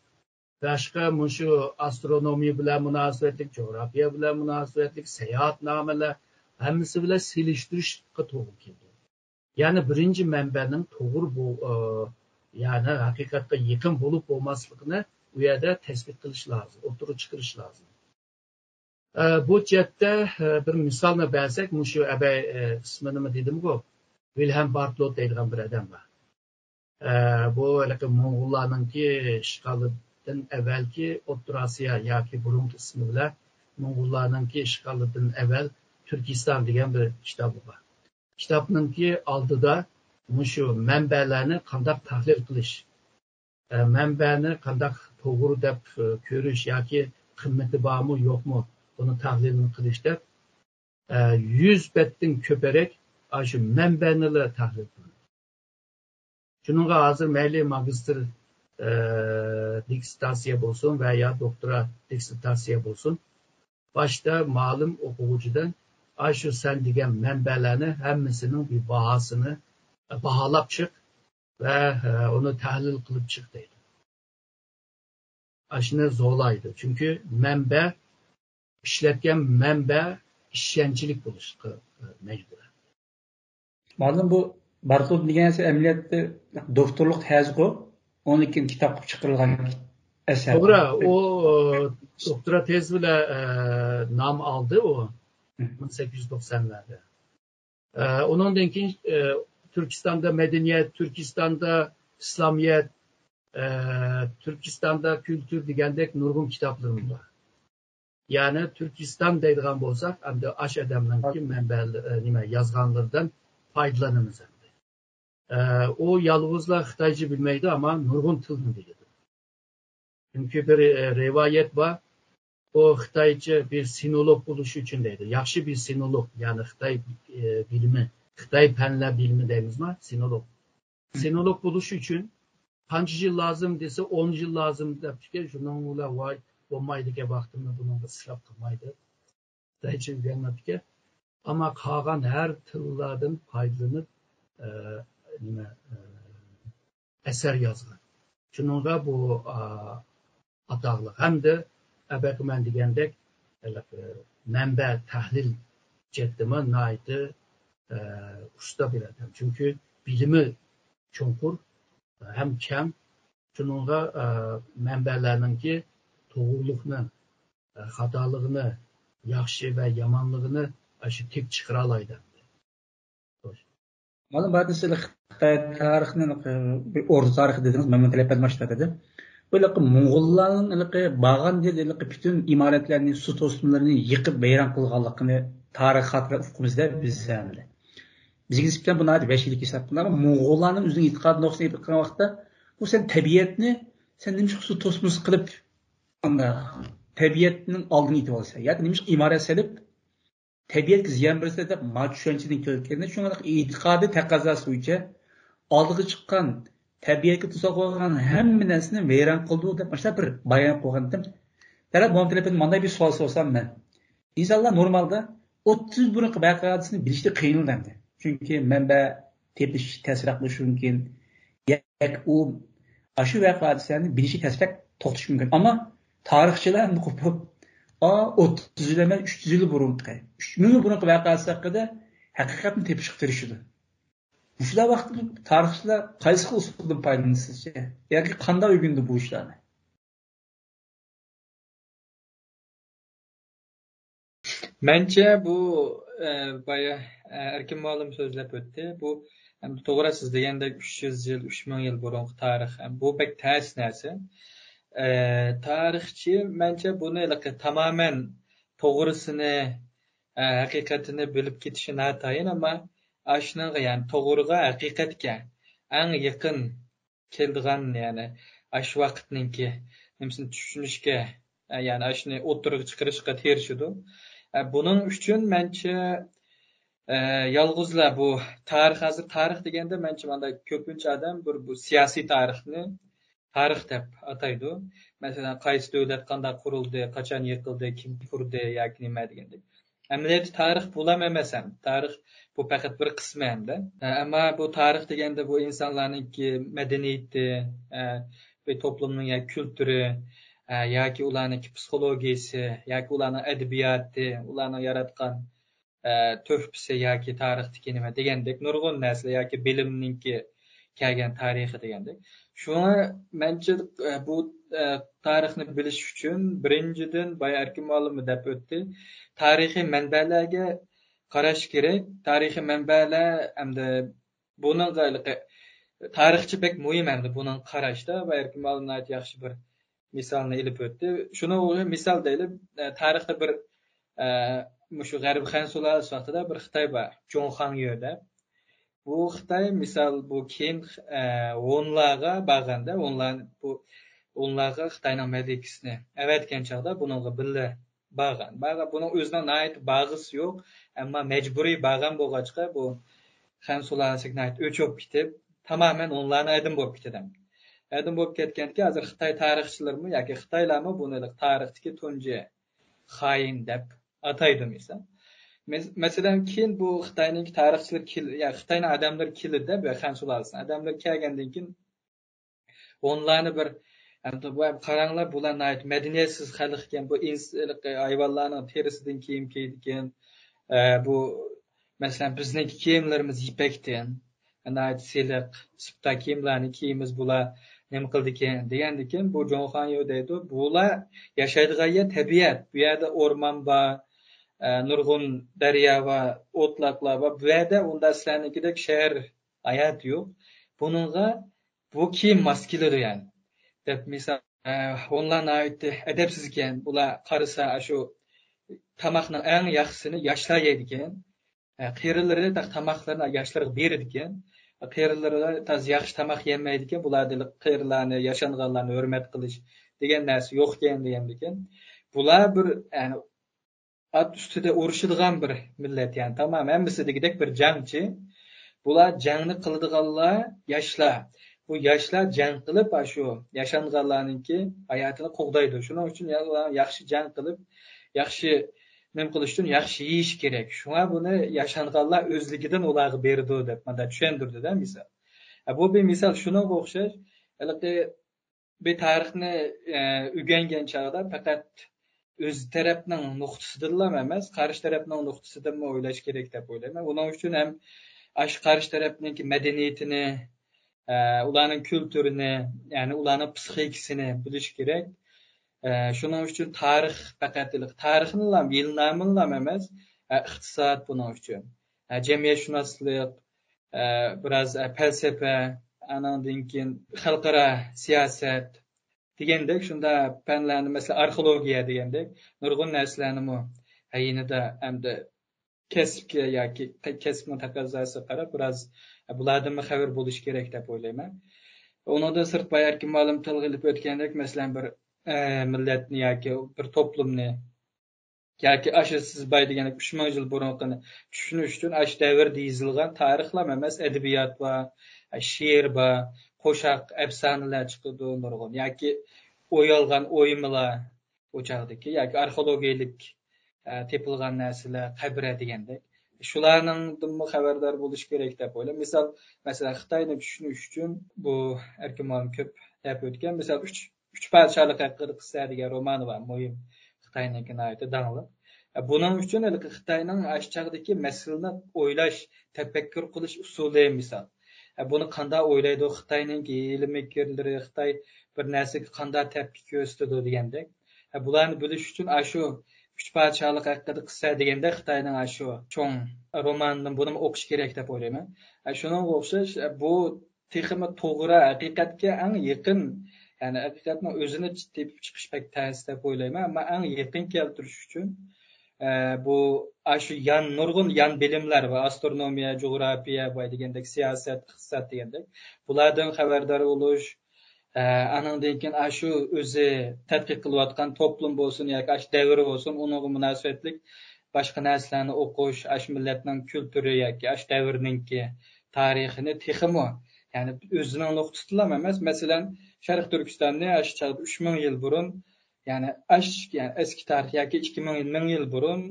باشقا مۇشۇ ئاسترونومىيە بىلەن مۇناسىۋەتلىك، جۇغراپىيە بىلەن مۇناسىۋەتلىك، ساياھەتنامىلەر، ھەممىسى بىلەن سېلىشتۇرۇشقا توغرا كېلىدۇ. يەنى بىرىنچى مەنبەنىڭ توغرا بۇ، ئە، يەنى ھەقىقەتكە يېقىن بولۇپ بولماسلىقىنى ئۇ يەردە تەسبىت قىلىش لازىم، ئوتتۇرىغا چىقىرىش لازىم. ئە، بۇ جەھەتتە، ئە، بىر مىسالنى بەرسەك، مۇشۇ ئەبەي، ئە، ئىسمىنىمۇ دېدىمغۇ، ۋىلھەم بارتلوت دەيدىغان بىر ئادەم بار. ئە، بۇ ھېلىقى موڭغۇللارنىڭكى ئىشغالىدىن ئەۋۋەلكى ئوتتۇرا ئاسىيا ياكى بۇرۇنقى ئىسمى بىلەن موڭغۇللارنىڭكى ئىشغالىدىن ئەۋۋەل تۈركىستان دېگەن بىر كىتابى بار. كىتابنىڭكى ئالدىدا مۇشۇ مەنبەلەرنى قانداق تەھلىل قىلىش، ئە، مەنبەنى قانداق توغرا دەپ، ئە، كۆرۈش ياكى قىممىتى بارمۇ، يوقمۇ، بۇنى تەھلىلنى قىلىش دەپ، ئە، يۈز بەتتىن كۆپرەك ئاشۇ مەنبەنىلا تەھلىل قىلىدۇ. شۇنىڭغا ھازىر مەيلى ماگىستىر، ئە، دىسسېرتاتسىيە بولسۇن ۋە يا دوكتورا دىسسېرتاتسىيە بولسۇن، باشتا مۇئەللىم ئوقۇغۇچىدىن ئاشۇ سەن دېگەن مەنبەلەرنى ھەممىسىنىڭ بىر باھاسىنى، ئە، باھالاپ چىق ۋە، ئە، ئۇنى تەھلىل قىلىپ چىق دەيدۇ. ئاشۇنى زورلايدۇ. چۈنكى مەنبە، ئىشلەتكەن مەنبە ئىشەنچلىك بولۇشقا، ئە، مەجبۇر. مۇئەللىم، بۇ بارتلوت دېگەن ئەسەر ئەمەلىيەتتە دوكتورلۇق تېزىغۇ، ئۇنىڭدىن كېيىن كىتاب قىلىپ چىقىرىلغان ئەسەر. توغرا، ئۇ، ئە، دوكتورا تېزى بىلەن، ئە، نام ئالدى ئۇ، مىڭ سەككىز يۈز توقسانلاردا. ئە، ئۇنىڭدىن كېيىن، ئە، تۈركىستاندا مەدەنىيەت، تۈركىستاندا ئىسلامىيەت، ئە، تۈركىستاندا كۈلتۈر دېگەندەك نۇرغۇن كىتابلىرىم بار. يەنى تۈركىستان دەيدىغان بولساق، ئەمدى ئاش ئادەمنىڭكى مەنبە، ئە، نېمە، يازغانلىرىدىن پايدىلىنىمىز ئەمدى. ئە، ئۇ يالغۇزلا خىتايچە بىلمەيدۇ، ئەمما نۇرغۇن تىلنى بىلىدۇ. چۈنكى بىر، ئە، رىۋايەت بار. ئۇ خىتايچە بىر سىنولوگ بولۇش ئۈچۈن دەيدۇ. ياخشى بىر سىنولوگ، يەنى خىتاي، ئە، بىلىمى، خىتاي پەنلەر بىلىمى دەيمىزما، سىنولوگ. سىنولوگ بولۇش ئۈچۈن قانچە يىل لازىم دېسە، ئون يىل لازىم دەپتىكەن. شۇنىڭ بىلەن ۋاي، بولمايدىكەن، ۋاقتىمنى بۇنىڭغا ئىسراپ قىلمايدۇ. خىتايچە ئۆگەنمەپتىكەن. ئەمما قالغان ھەر تىللاردىن پايدىلىنىپ، ئە، نېمە، ئە، ئەسەر يازغان. شۇنىڭغا بۇ، ئا، ئاتاقلىق. ھەمدە ئەبەقىمەن دېگەندەك، ھېلىقى مەنبە تەھلىل جەھەتتىمۇ ناھايىتى، ئە، ئۇستا بىر ئادەم. چۈنكى بىلىمى چوڭقۇر ھەم كەڭ. شۇنىڭغا، ئە، مەنبەلەرنىڭكى توغرىلىقنى، ئە، خاتالىقىنى، ياخشى ۋە يامانلىقىنى ئاشۇ تېپىپ چىقىرالايدۇ ئەمدى. خوش. مانا بارچىسى خىتاي تارىخىنى، بىر ئوردا تارىخى دېدىڭىز، مەمنۇن تەلەپەن باشتا دېدى. بۇ ھېلىقى موڭغۇللارنىڭ ھېلىقى بارغان يىلى ھېلىقى پۈتۈن ئىمارەتلەرنى، سۇ توسمىلىرىنى يىقىپ ۋەيران قىلغانلىقىنى تارىخ خاتىرە ئۇقىمىزدا بىز ھەمدە. بىزگە نىسبەتەن بۇ ناھايىتى ۋەھشىيلىك ھېسابلىنىدۇ. ئەمما موڭغۇللارنىڭ ئۆزىنىڭ ئېتىقادى نۇقتىسىدىن ئېلىپ قارىغان ۋاقىتتا، بۇ سەن تەبىئەتنى، سەن نېمىشقا سۇ توسمىسى قىلىپ، ئانداق تەبىئەتنىڭ ئالدىنى ئېتىۋالىسەن؟ ياكى نېمىشقا ئىمارەت سېلىپ، تەبىئەتكە زىيان بېرىسەن دەپ ما چۈشەنچىدىن كېلىپ كەلگەن. شۇڭا ئېتىقادى تەقەززاسى بويىچە ئالدىغا چىققان، تەبىئەتكە تۇزاق قويغان ھەممە نەرسىنى ۋەيران قىلىدۇ دەپ ماشۇنداق بىر بايان قىلغانتىم. دەرھال بۇنىڭ تەرىپىدىن مانداق بىر سوئال سورىسام مەن. ئىنسانلار نورمالدا ئوتتۇز يىل بۇرۇنقى ۋەقە ھادىسىنى بىلىشتە قىينىلىدۇ ئەمدى. چۈنكى مەنبە تېپىش تەسرەك بولۇشى مۇمكىن. ياكى ئۇ، ئاشۇ ۋەقە ھادىسىلەرنى بىلىشى تەسرەك توختىشى مۇمكىن. ئەمما تارىخچىلار ئەمدى قوپۇپ، ئا، ئوتتۇز يىل ئەمەس، ئۈچ يۈز يىل بۇرۇنقى، ئۈچ مىڭ يىل بۇرۇنقى ۋەقە ھادىسە ھەققىدە ھەقىقەتنى تېپىشقا تىرىشىدۇ. مۇشۇنداق ۋاقىتتا تارىخچىلار قايسى خىل ئۇسۇلدىن پايدىلىنىدۇ سىزچە؟ ياكى قانداق ئۆگىنىدۇ بۇ ئىشلارنى؟ مەنچە بۇ، ئە، بايا، ئە، ئەركىن مۇئەللىم سۆزلەپ ئۆتتى. بۇ، ئەم، توغرا سىز دېگەندەك ئۈچ يۈز يىل، ئۈچ مىڭ يىل بۇرۇنقى تارىخ. ئەم، بۇ بەك تەس نەرسە. ئە، تارىخچى مەنچە بۇنى ھېلىقى تامامەن توغرىسىنى، ئە، ھەقىقەتىنى بىلىپ كېتىشى ناتايىن، ئەمما ئاشۇنىڭغا، يەنى توغرىغا، ھەقىقەتكە ئەڭ يېقىن كېلىدىغان، يەنى ئاشۇ ۋاقىتنىڭكى نېمىسىنى چۈشىنىشكە، يەنى ئاشۇنى ئوتتۇرىغا چىقىرىشقا تىرىشىدۇ. بۇنىڭ ئۈچۈن مەنچە، يالغۇزلا بۇ تارىخ، ھازىر تارىخ دېگەندە مەنچە ماندا كۆپىنچە ئادەم بىر بۇ سىياسىي تارىخنى تارىخ دەپ ئاتايدۇ. مەسىلەن، قايسى دۆلەت قانداق قۇرۇلدى، قاچان يىقىلدى، كىم قۇردى ياكى نېمە دېگەندەك. ئەمەلىيەتتە تارىخ بۇلام ئەمەس ھەم. تارىخ بۇ پەقەت بىر قىسمى ھەمدە. ئەمما بۇ تارىخ دېگەندە بۇ ئىنسانلارنىڭكى مەدەنىيىتى، بىر توپلۇمنىڭ ياكى كۈلتۈرى، ياكى ئۇلارنىڭكى پسىخولوگىيىسى، ياكى ئۇلارنىڭ ئەدەبىياتى، ئۇلارنىڭ ياراتقان، تۆھپىسى ياكى تارىختىكى نېمە دېگەندەك نۇرغۇن نەرسىلەر ياكى بىلىمنىڭكى كەلگەن تارىخى دېگەندەك. شۇڭا مەنچە، بۇ، تارىخنى بىلىش ئۈچۈن بىرىنچىدىن بايا ئەركىن مۇئەللىم دەپ ئۆتتى. تارىخىي مەنبەلەرگە قاراش كېرەك. تارىخىي مەنبەلەر ئەمدى بۇنىڭغا ھېلىقى تارىخچى بەك مۇھىم ئەمدى بۇنىڭغا قاراشتا. بايا ئەركىن مۇئەللىم ناھايىتى ياخشى بىر مىسالنى ئېلىپ ئۆتتى. شۇنىڭ ئۈچۈن مىسال دەيلى، ئە، تارىختا بىر، ئە، مۇشۇ غەربىي خەن سۇلالىسى ۋاقتىدا بىر خىتاي بار، جوڭخاڭيۆ دەپ. بۇ خىتاي، مىسال، بۇ كېيىن، ئە، ھونلارغا بارغاندا، ھونلار، بۇ ھونلارغا خىتاينىڭ مەلىكىسىنى ئەۋەتكەن چاغدا بۇنىڭغا بىللە بارغان. بارغان. بۇنىڭ ئۆزىنىڭ ناھايىتى بارغۇسى يوق، ئەمما مەجبۇرىي بارغان بولغاچقا، بۇ خەن سۇلالىسىگە ناھايىتى ئۆچ بولۇپ كېتىپ، تامامەن ھونلارنىڭ ئادىمى بولۇپ كېتىدۇ. ئادەم بولۇپ كەتكەندىكىن، ھازىر خىتاي تارىخچىلىرىمۇ ياكى خىتايلارمۇ بۇنى تارىختىكى تۇنجى خائىن دەپ ئاتايدۇ، مىسال. مەس-، مەسىلەن، كېيىن بۇ خىتاينىڭ تارىخچىلىرى كېل-، يا خىتاينىڭ ئادەملىرى كېلىدۇ، بۇ خەن سۇلالىسىنىڭ ئادەملىرى كەلگەندىن كېيىن، ھونلارنى بىر، ئەمدى بۇ، قاراڭلار، بۇلار ناھايىتى مەدەنىيەتسىز خەلق ئىكەن، بۇ ئىنس-، ھېلىقى ھايۋانلارنىڭ تېرىسىدىن كىيىم كىيىدىكەن. ئە، بۇ، مەسىلەن، بىزنىڭكى كىيىملىرىمىز يىپەكتىن، ناھايىتى سىلىق، سىپتا كىيىملەرنى كىيىمىز، بۇلار نېمە قىلىدىكەن دېگەندىكىن، بۇ جوڭخاڭيۆ دەيدۇ، بۇلار ياشايدىغان يەر تەبىئەت، بۇ يەردە ئورمان بار، ئە، نۇرغۇن دەريا بار، ئوتلاقلار بار، بۇ يەردە ئۇنداق سىلەرنىڭكىدەك شەھەر ھاياتى يوق. بۇنىڭغا بۇ كىيىم ماس كېلىدۇ، يەنى. دەپ مىسال، ئە، ھونلار ناھايىتى ئەدەپسىز ئىكەن. بۇلار قارىسا، ئاشۇ تاماقنىڭ ئەڭ ياخشىسىنى ياشلار يەيدىكەن. ئە، قېرىلىرى تا-، تاماقلىرىنى ياشلارغا بېرىدىكەن. قېرىلىرى تازا ياخشى تاماق يېمەيدىكەن. بۇلاردا قېرىلارنى، ياشانغانلارنى ھۆرمەت قىلىش دېگەن نەرسە يوقكەن دېگەندىكىن. بۇلار بىر، يەنى، ئات ئۈستىدە ئۇرۇشىدىغان بىر مىللەت، يەنى تامام ھەممىسى دېگۈدەك بىر جەڭچى. بۇلار جەڭنى قىلىدىغانلار ياشلار. بۇ ياشلار جەڭ قىلىپ، ئاشۇ ياشانغانلارنىڭكى ھاياتىنى قوغدايدۇ. شۇنىڭ ئۈچۈن يا-، ياخشى جەڭ قىلىپ، ياخشى نېمە قىلىش ئۈچۈن ياخشى يېيىش كېرەك. شۇڭا بۇنى ياشانغانلار ئۆزلۈكىدىن ئۇلارغا بېرىدۇ دەپ مانا چۈشەندۈردى-دە مىسال. ھە، بۇ بىر مىسال شۇنىڭغا ئوخشاش. ھېلىقى بىر تارىخنى، ئە، ئۆگەنگەن چاغدا پەقەت ئۆز تەرەپنىڭ نۇقتىسىدىنلا ئەمەس، قارشى تەرەپنىڭ نۇقتىسىدىنمۇ ئويلاش كېرەك دەپ ئويلايمەن. ئۇنىڭ ئۈچۈن ھەم ئاشۇ قارشى تەرەپنىڭكى مەدەنىيىتىنى، ئە، ئۇلارنىڭ كۈلتۈرىنى، يەنى ئۇلارنىڭ پسىخىكىسىنى بىلىش كېرەك. ئە، شۇنىڭ ئۈچۈن تارىخ پەقەت تارىخنىلا، يىلنامىنىلا ئەمەس، ئە، ئىقتىساد بۇنىڭ ئۈچۈن. ئە، جەمئىيەتشۇناسلىق، ئە، بىراز، ئە، پەلسەپە، ئانىڭدىن كېيىن خەلقئارا سىياسەت دېگەندەك شۇنداق پەنلەرنى، مەسىلەن، ئارخېئولوگىيە دېگەندەك نۇرغۇن نەرسىلەرنىمۇ، ئە، يېنىدا ئەمدى كەسىپكە ياكى قە-، كەسىپنىڭ تەقەززاسىغا قاراپ بىراز، ئە، بۇلاردىنمۇ خەۋەر بولۇش كېرەك دەپ ئويلايمەن. ئۇنىڭدىن سىرت بايا ئەركىن مۇئەللىم تىلغا ئېلىپ ئۆتكەندەك، مەسىلەن، بىر، ئە، مىللەتنى ياكى بىر توپلۇمنى ياكى ئاشۇ سىز بايا دېگەندەك ئۈچ مىڭ يىل بۇرۇنقىنى چۈشىنىش ئۈچۈن ئاشۇ دەۋردە يېزىلغان تارىخلارمۇ ئەمەس، ئەدەبىيات بار، شېئىر بار، قوشاق، ئەپسانىلەر چىقىدۇ نۇرغۇن ياكى ئويالغان ئويمىلار، ئۇ چاغدىكى ياكى ئارخېئولوگىيەلىك، ئە، تېپىلغان نەرسىلەر، قەبرە دېگەندەك. شۇلارنىڭدىنمۇ خەۋەردار بولۇش كېرەك دەپ ئويلايمەن. مىسال، مەسىلەن، خىتاينى چۈشىنىش ئۈچۈن بۇ ئەركىن مۇئەللىم كۆپ دەپ ئۆتكەن. مىسال، ئۈچ، ئۈچ پادىشاھلىق ھەققىدە قىسسە دېگەن رومانى بار، مۇھىم، خىتاينىڭكى ناھايىتى داڭلىق. ئە، بۇنىڭ ئۈچۈن ھېلىقى خىتاينىڭ ئاشۇ چاغدىكى مەسىلىنى ئويلاش، تەپەككۇر قىلىش ئۇسۇلى، مىسال. ئە، بۇنى قانداق ئويلايدۇ؟ خىتاينىڭكى ھىيلە-مىكىرلىرى، خىتاي بىر نەرسىگە قانداق تەپكە كۆرسىتىدۇ دېگەندەك. ئە، بۇلارنى بىلىش ئۈچۈن ئاشۇ ئۈچ پادىشاھلىق ھەققىدە قىسسە دېگەندەك خىتاينىڭ ئاشۇ چوڭ رومانىنى بۇنىمۇ ئوقۇش كېرەك دەپ ئويلايمەن. ئە، شۇنىڭغا ئوخشاش، ئە، بۇ تېخىمۇ توغرا، ھەقىقەتكە ئەڭ يېقىن، يەنى ھەقىقەتنىڭ ئۆزىنى تېپىپ چىقىش بەك تەس دەپ ئويلايمەن. ئەمما ئەڭ يېقىن كەلتۈرۈش ئۈچۈن، ئە، بۇ، ئاشۇ يان، نۇرغۇن يان بىلىملەر بار. ئاسترونومىيە، جۇغراپىيە، بايا دېگەندەك سىياسەت، ئىقتىساد دېگەندەك. بۇلاردىن خەۋەردار بولۇش، ئە، ئانىڭدىن كېيىن ئاشۇ ئۆزى تەتقىق قىلىۋاتقان توپلۇم بولسۇن ياكى ئاشۇ دەۋر بولسۇن، ئۇنىڭغا مۇناسىۋەتلىك باشقا نەرسىلەرنى ئوقۇش، ئاشۇ مىللەتنىڭ كۈلتۈرى ياكى ئاشۇ دەۋرنىڭكى تارىخىنى تېخىمۇ، يەنى ئۆزىنىڭ نۇقتىسىدىلا ئەمەس، مەسىلەن، شەرقىي تۈركىستاننى ئاشۇ چاغدا ئۈچ مىڭ يىل بۇرۇن، يەنى ئاش-، يەنى ئەسكى تارىخ ياكى ئىككى مىڭ، مىڭ يىل بۇرۇن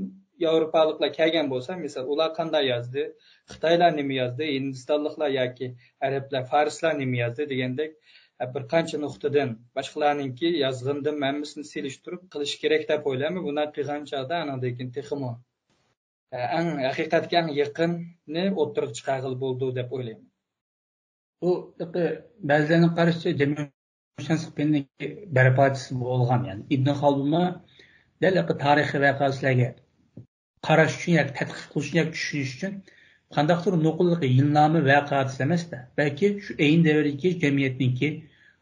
ياۋروپالىقلار كەلگەن بولسا، مىسال، ئۇلار قانداق يازدى؟ خىتايلار نېمە يازدى؟ ھىندىستانلىقلار ياكى ئەرەبلەر، فارسلار نېمە يازدى؟ دېگەندەك، بىر قانچە نۇقتىدىن، باشقىلارنىڭكى يازغىنىدىن ھەممىسىنى سېلىشتۇرۇپ قىلىش كېرەك دەپ ئويلايمەن. بۇنداق قىلغان چاغدا ئانىڭدىن كېيىن تېخىمۇ، ئەڭ ھەقىقەتكە ئەڭ يېقىننى ئوتتۇرىغا چىقارغىلى بولىدۇ دەپ ئويلايمەن. بۇ، بەزىلەرنىڭ قارىشىچە، جەمئىيەتشۇناسلىق پېنىنىڭ بەرپاچىسى بولغان، يەنى ئىبن خالدۇنمۇ دەل ھېلىقى تارىخىي ۋەقەلەرگە قاراش ئۈچۈن ياكى تەتقىق قىلىش ئۈچۈن ياكى چۈشىنىش ئۈچۈن قانداقتۇر نوقۇل ھېلىقى يىلنامە، ۋەقە ھادىسە ئەمەس-دە، بەلكى شۇ ئەينى دەۋردىكى جەمئىيەتنىڭكى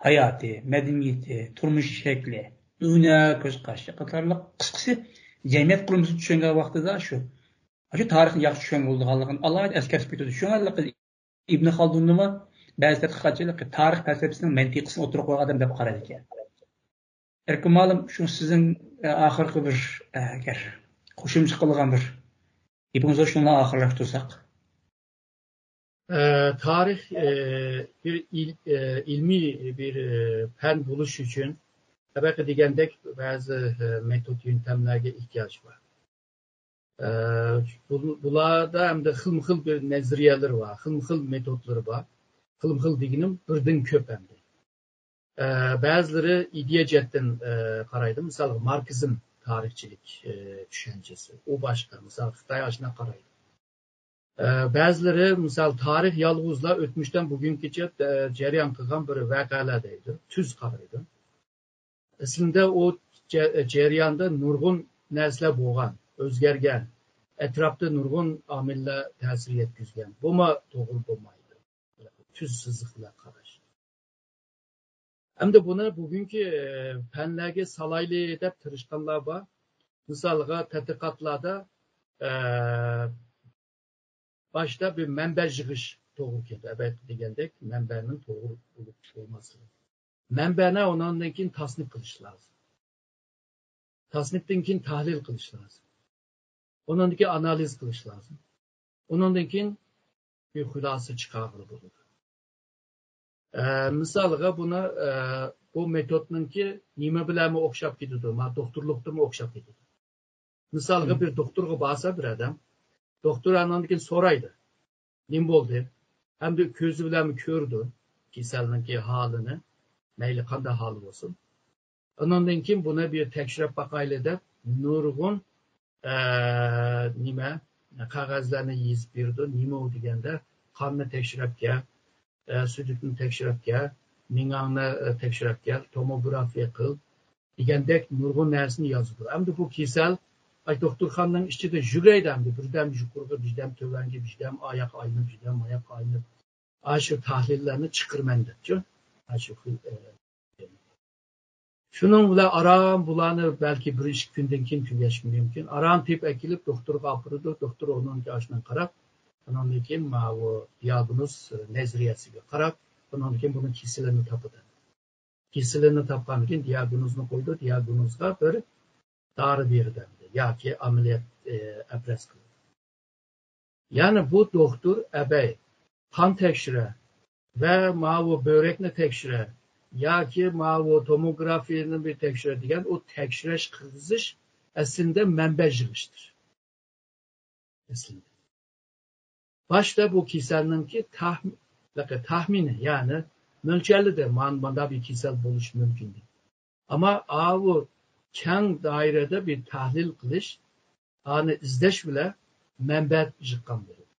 ھاياتى، مەدەنىيىتى، تۇرمۇش شەكلى، دۇنيا كۆز قارىشى قاتارلىق قىسقىسى جەمئىيەت قۇرۇلمىسىنى چۈشەنگەن ۋاقتىدا شۇ، شۇ تارىخنى ياخشى چۈشەنگەن بولىدىغانلىقىنى ئالاھىدە ئەسكەرتىپ كېتىدۇ. شۇڭا ئىبن خالدۇننىمۇ بەزى تەتقىقاتچىلار تارىخ پەلسەپىسىنىڭ مەنتىقىسىنى ئوتتۇرىغا قويغان ئادەم دەپ قارايدىكەن. ئەركىن مۇئەللىم، شۇ سىزنىڭ، ئە، ئاخىرقى بىر، ئە، ئەگەر قوشۇمچە قىلغان بىر گېپىڭىز بولسا، شۇنى ئاخىرلاشتۇرساق. ئە، تارىخ، ئە، بىر ئىل-، ئە، ئىلمىي بىر، ئە، پەن بولۇش ئۈچۈن، سەۋەبى دېگەندەك، بەزى، ئە، مېتود يۆنتەملەرگە ئېھتىياج بار. ئە، بۇ-، بۇلاردا ئەمدى خىلمۇ خىل بىر نەزەرىيەلىرى بار، خىلمۇ خىل مېتودلىرى بار. خىلمۇ خىل دېگىنىم بىردىن كۆپ ئەمدى. ئە، بەزىلىرى ئىدىيە جەھەتتىن، ئە، قارايدۇ. مىسالغا، ماركسىزم تارىخچىلىك، ئە، چۈشەنچىسى. ئۇ باشقا. مىسال، خىتاي ئاشۇنداق قارايدۇ. ئە، بەزىلىرى، مىسال، تارىخ يالغۇزلا ئۆتمۈشتىن بۈگۈنگىچە، ئە، جەريان قىلغان بىر ۋەقەلەر دەيدۇ. تۈز قارايدۇ. ئەسلىندە ئۇ جە-، جەرياندا نۇرغۇن نەرسىلەر بولغان، ئۆزگەرگەن، ئەتراپتا نۇرغۇن ئامىللار تەسىر يەتكۈزگەن. بۇمۇ توغرا بولمايدۇ. تۈز سىزىق بىلەن قاراش. ئەمدى بۇنى بۈگۈنكى، ئە، پەنلەرگە سالايلى دەپ تىرىشقانلار بار. مىسالغا، تەتقىقاتلاردا، ئە، باشتا بىر مەنبە يىغىش توغرا كېلىدۇ. ئەلۋەتتە دېگەندەك، مەنبەنىڭ توغرا بولۇپ بولماسلىقى. مەنبەنى ئۇنىڭدىن كېيىن تەسنىپ قىلىش لازىم. تەسنىپتىن كېيىن تەھلىل قىلىش لازىم. ئۇنىڭدىن كېيىن ئانالىز قىلىش لازىم. ئۇنىڭدىن كېيىن بىر خۇلاسە چىقارغىلى بولىدۇ. ئە، مىسالغا بۇنى، ئە، بۇ مېتودنىڭكى نېمە بىلەنمۇ ئوخشاپ كېتىدۇ؟ ما دوختۇرلۇقتىمۇ ئوخشاپ كېتىدۇ. مىسالغا، مم. بىر دوختۇرغا بارسا بىر ئادەم، دوختۇر ئانىڭدىن كېيىن سورايدۇ. نېمە بولدى؟ ھەمدە كۆزى بىلەنمۇ كۆرىدۇ كېسەلنىڭكى ھالىنى، مەيلى قانداق ھالى بولسۇن. ئۇنىڭدىن كېيىن بۇنى بىر تەكشۈرۈپ باقايلى دەپ نۇرغۇن، ئە، نېمە، قەغەزلەرنى يېزىپ بېرىدۇ. نېمە ئۇ دېگەندە، قاننى تەكشۈرۈپ كەل، ئە، سۈيدۈكنى تەكشۈرۈپ كەل، مېڭەڭنى، ئە، تەكشۈرۈپ كەل، توموگرافىيە قىل دېگەندەك نۇرغۇن نەرسىنى يازىدۇ. ئەمدى بۇ كېسەل، ئاي، دوختۇرخانىنىڭ ئىچىدە يۈگۈرەيدۇ ئەمدى، بىردەم يۇقىرىغا، بىردەم تۆۋەنگە، بىردەم ئاياق ئايلىنىپ، بىردەم ئاياق ئايلىنىپ، ئاشۇ تەھلىللەرنى چىقىرىمەن دەپچۇ. ئاشۇ خىل، ئە، شۇنىڭ بىلەن ئاران بۇلارنى بەلكى بىر ئىككى كۈندىن كېيىن تۈگەشكە مۇمكىن. ئاران تېپىپ ئەكېلىپ، دوختۇرغا ئاپىرىدۇ. دوختۇر ئۇنىڭكى ئاشۇنى قاراپ، ئۇنىڭدىن كېيىن ماۋۇ دىياگنوز نەزەرىيەسىگە قاراپ، ئۇنىڭدىن كېيىن بۇنىڭ كېسىلىنى تاپىدۇ. كېسىلىنى تاپقاندىن كېيىن دىياگنوزنى قويىدۇ. دىياگنوزغا بىر دارى بېرىدۇ ياكى ئەمەلىيەت، ئە، ئەپرەس قىلىدۇ. يەنى بۇ دوختۇر ئەبەي قان تەكشۈرە ۋە ماۋۇ بۆرەكنى تەكشۈرە ياكى ماۋۇ توموگرافىيەنى بىر تەكشۈرە دېگەن ئۇ تەكشۈرۈش قىلغۇزۇش ئەسلىدە مەنبە يىغىشتۇر. ئەسلىدە. باشتا بۇ كېسەلنىڭكى تەخ-، تەخمىنى، يەنى مۆلچەرلىدى، مان-، مانداق بىر كېسەل بولۇشى مۇمكىن دەپ. ئەمما ئاۋۇ كەڭ دائىرىدە بىر تەھلىل قىلىش، ئانى ئىزدەش بىلەن مەنبە يىغقان بولىدۇ.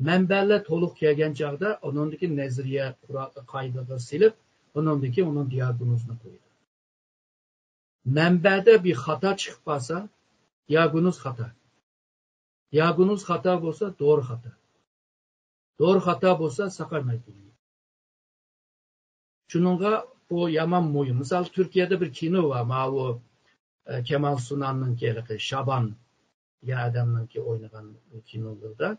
مەنبەلەر تولۇق كەلگەن چاغدا ئۇنىڭدىكى نەزەرىيە قورا-، قائىدىگە سېلىپ، ئۇنىڭدىن كېيىن ئۇنىڭ دىياگنوزىنى قويىدۇ. مەنبەدە بىر خاتا چىقىپ قالسا، دىياگنوز خاتا. دىياگنوز خاتا بولسا، دورا خاتا. دورا خاتا بولسا، ساقايمايدۇ. شۇنىڭغا بۇ يامان مۇھىم. مىسال، تۈركىيەدە بىر كىنو بار، ماۋۇ، ئە، كېمال سۇناننىڭكى ھېلىقى شابان دېگەن ئادەمنىڭكى ئوينىغان بۇ كىنولىرىدا.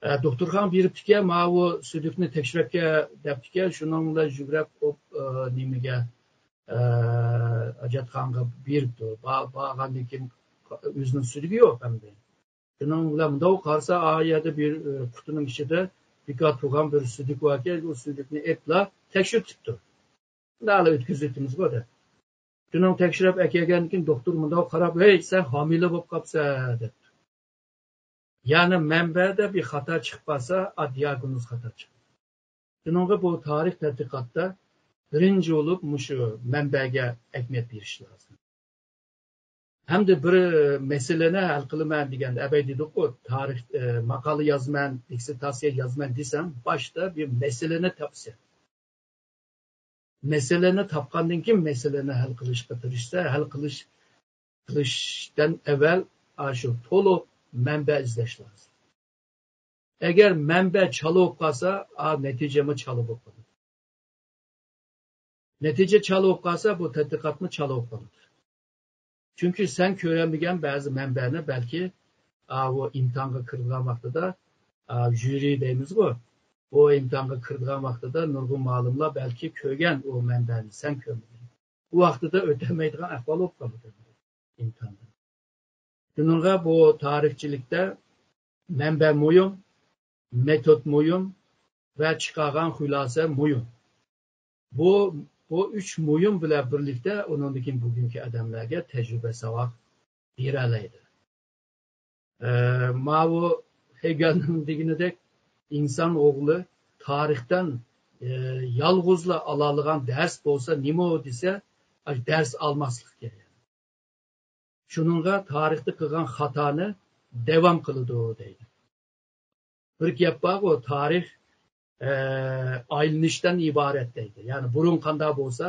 ئە، دوختۇرخانىغا بېرىپتىكەن، ماۋۇ سۈدۈكنى تەكشۈرەپكە دەپتىكەن، شۇنىڭ بىلەن يۈگرەپ ئوپ، ئە، نېمىگە، ئە، ھاجەتخانىغا بېرىپتۇ. با-، بارغاندىن كېيىن ئۆزىنىڭ سۈدۈكى يوق ئەمدى. شۇنىڭ بىلەن مۇنداق قارىسا، ئا يەردە بىر، ئە، قۇتىنىڭ ئىچىدە بىكار تۇرغان بىر سۈدۈك باركەن، ئۇ سۈدۈكنى ئېپلا تەكشۈرتۈپتۇ. مۇنداقلا ئۆتكۈزۈۋېتىمىزغۇ دەپ. شۇنىڭ تەكشۈرۈپ ئەكەلگەندىن كېيىن دوختۇر مۇنداق قاراپ، ھەي، سەن ھامىلە بولۇپ قاپسەن، دەپتۇ. يەنى مەنبەدە بىر خاتا چىقىپ قالسا، ئا، دىياگنوز خاتا چىقىدۇ. شۇنىڭغا بۇ تارىخ تەتقىقاتتا بىرىنچى بولۇپ مۇشۇ مەنبەگە ئەھمىيەت بېرىش لازىم. ھەمدە بىر مەسىلىنى ھەل قىلىمەن دېگەندە، ئەبەي دېدۇققۇ، تارىخ، ئە، ماقالە يازىمەن، دىسسېرتاتسىيە يازىمەن دېسەڭ، باشتا بىر مەسىلىنى تاپىسەن. مەسىلىنى تاپقاندىن كېيىن مەسىلىنى ھەل قىلىشقا تىرىشسا، ھەل قىلىش، قىلىشتىن ئەۋۋەل ئاشۇ تولۇق مەنبە ئىزدەش لازىم. ئەگەر مەنبە چالا بولۇپ قالسا، ئا، نەتىجىمۇ چالا بولۇپ قالىدۇ. نەتىجە چالا بولۇپ قالسا، بۇ تەتقىقاتمۇ چالا بولۇپ قالىدۇ. چۈنكى سەن كۆرەلمىگەن بەزى مەنبەنى بەلكى، ئا، ئۇ ئىمتىھانغا كىرىدىغان ۋاقتىدا، ئا، ژۇرى دەيمىزغۇ، بۇ ئىمتىھانغا كىرىدىغان ۋاقتىدا نۇرغۇن مۇئەللىملار بەلكى كۆرگەن ئۇ مەنبەنى، سەن كۆرمىگەن. ئۇ ۋاقتىدا ئۆتەلمەيدىغان ئەھۋال بولۇپ قالىدۇ ئىمتىھاندا. شۇنىڭغا بۇ تارىخچىلىكتە مەنبە مۇھىم، مېتود مۇھىم ۋە چىقارغان خۇلاسە مۇھىم. بۇ، بۇ ئۈچ مۇھىم بىلەن بىرلىكتە ئۇنىڭدىن كېيىن بۈگۈنكى ئادەملەرگە تەجرىبە ساۋاق بېرەلەيدۇ. ئە، ماۋۇ ھېگېلنىڭ دېگىنىدەك، ئىنسان ئوغلى تارىختىن، ئە، يالغۇزلا ئالالىغان دەرس بولسا نېمە دېسە، ئاشۇ دەرس ئالماسلىق كېرەك. شۇنىڭغا تارىختا قىلغان خاتانى داۋام قىلىدۇ دەيدۇ. بىر گەپ بارغۇ، تارىخ، ئە، ئايلىنىشتىن ئىبارەت دەيدۇ. يەنى بۇرۇن قانداق بولسا،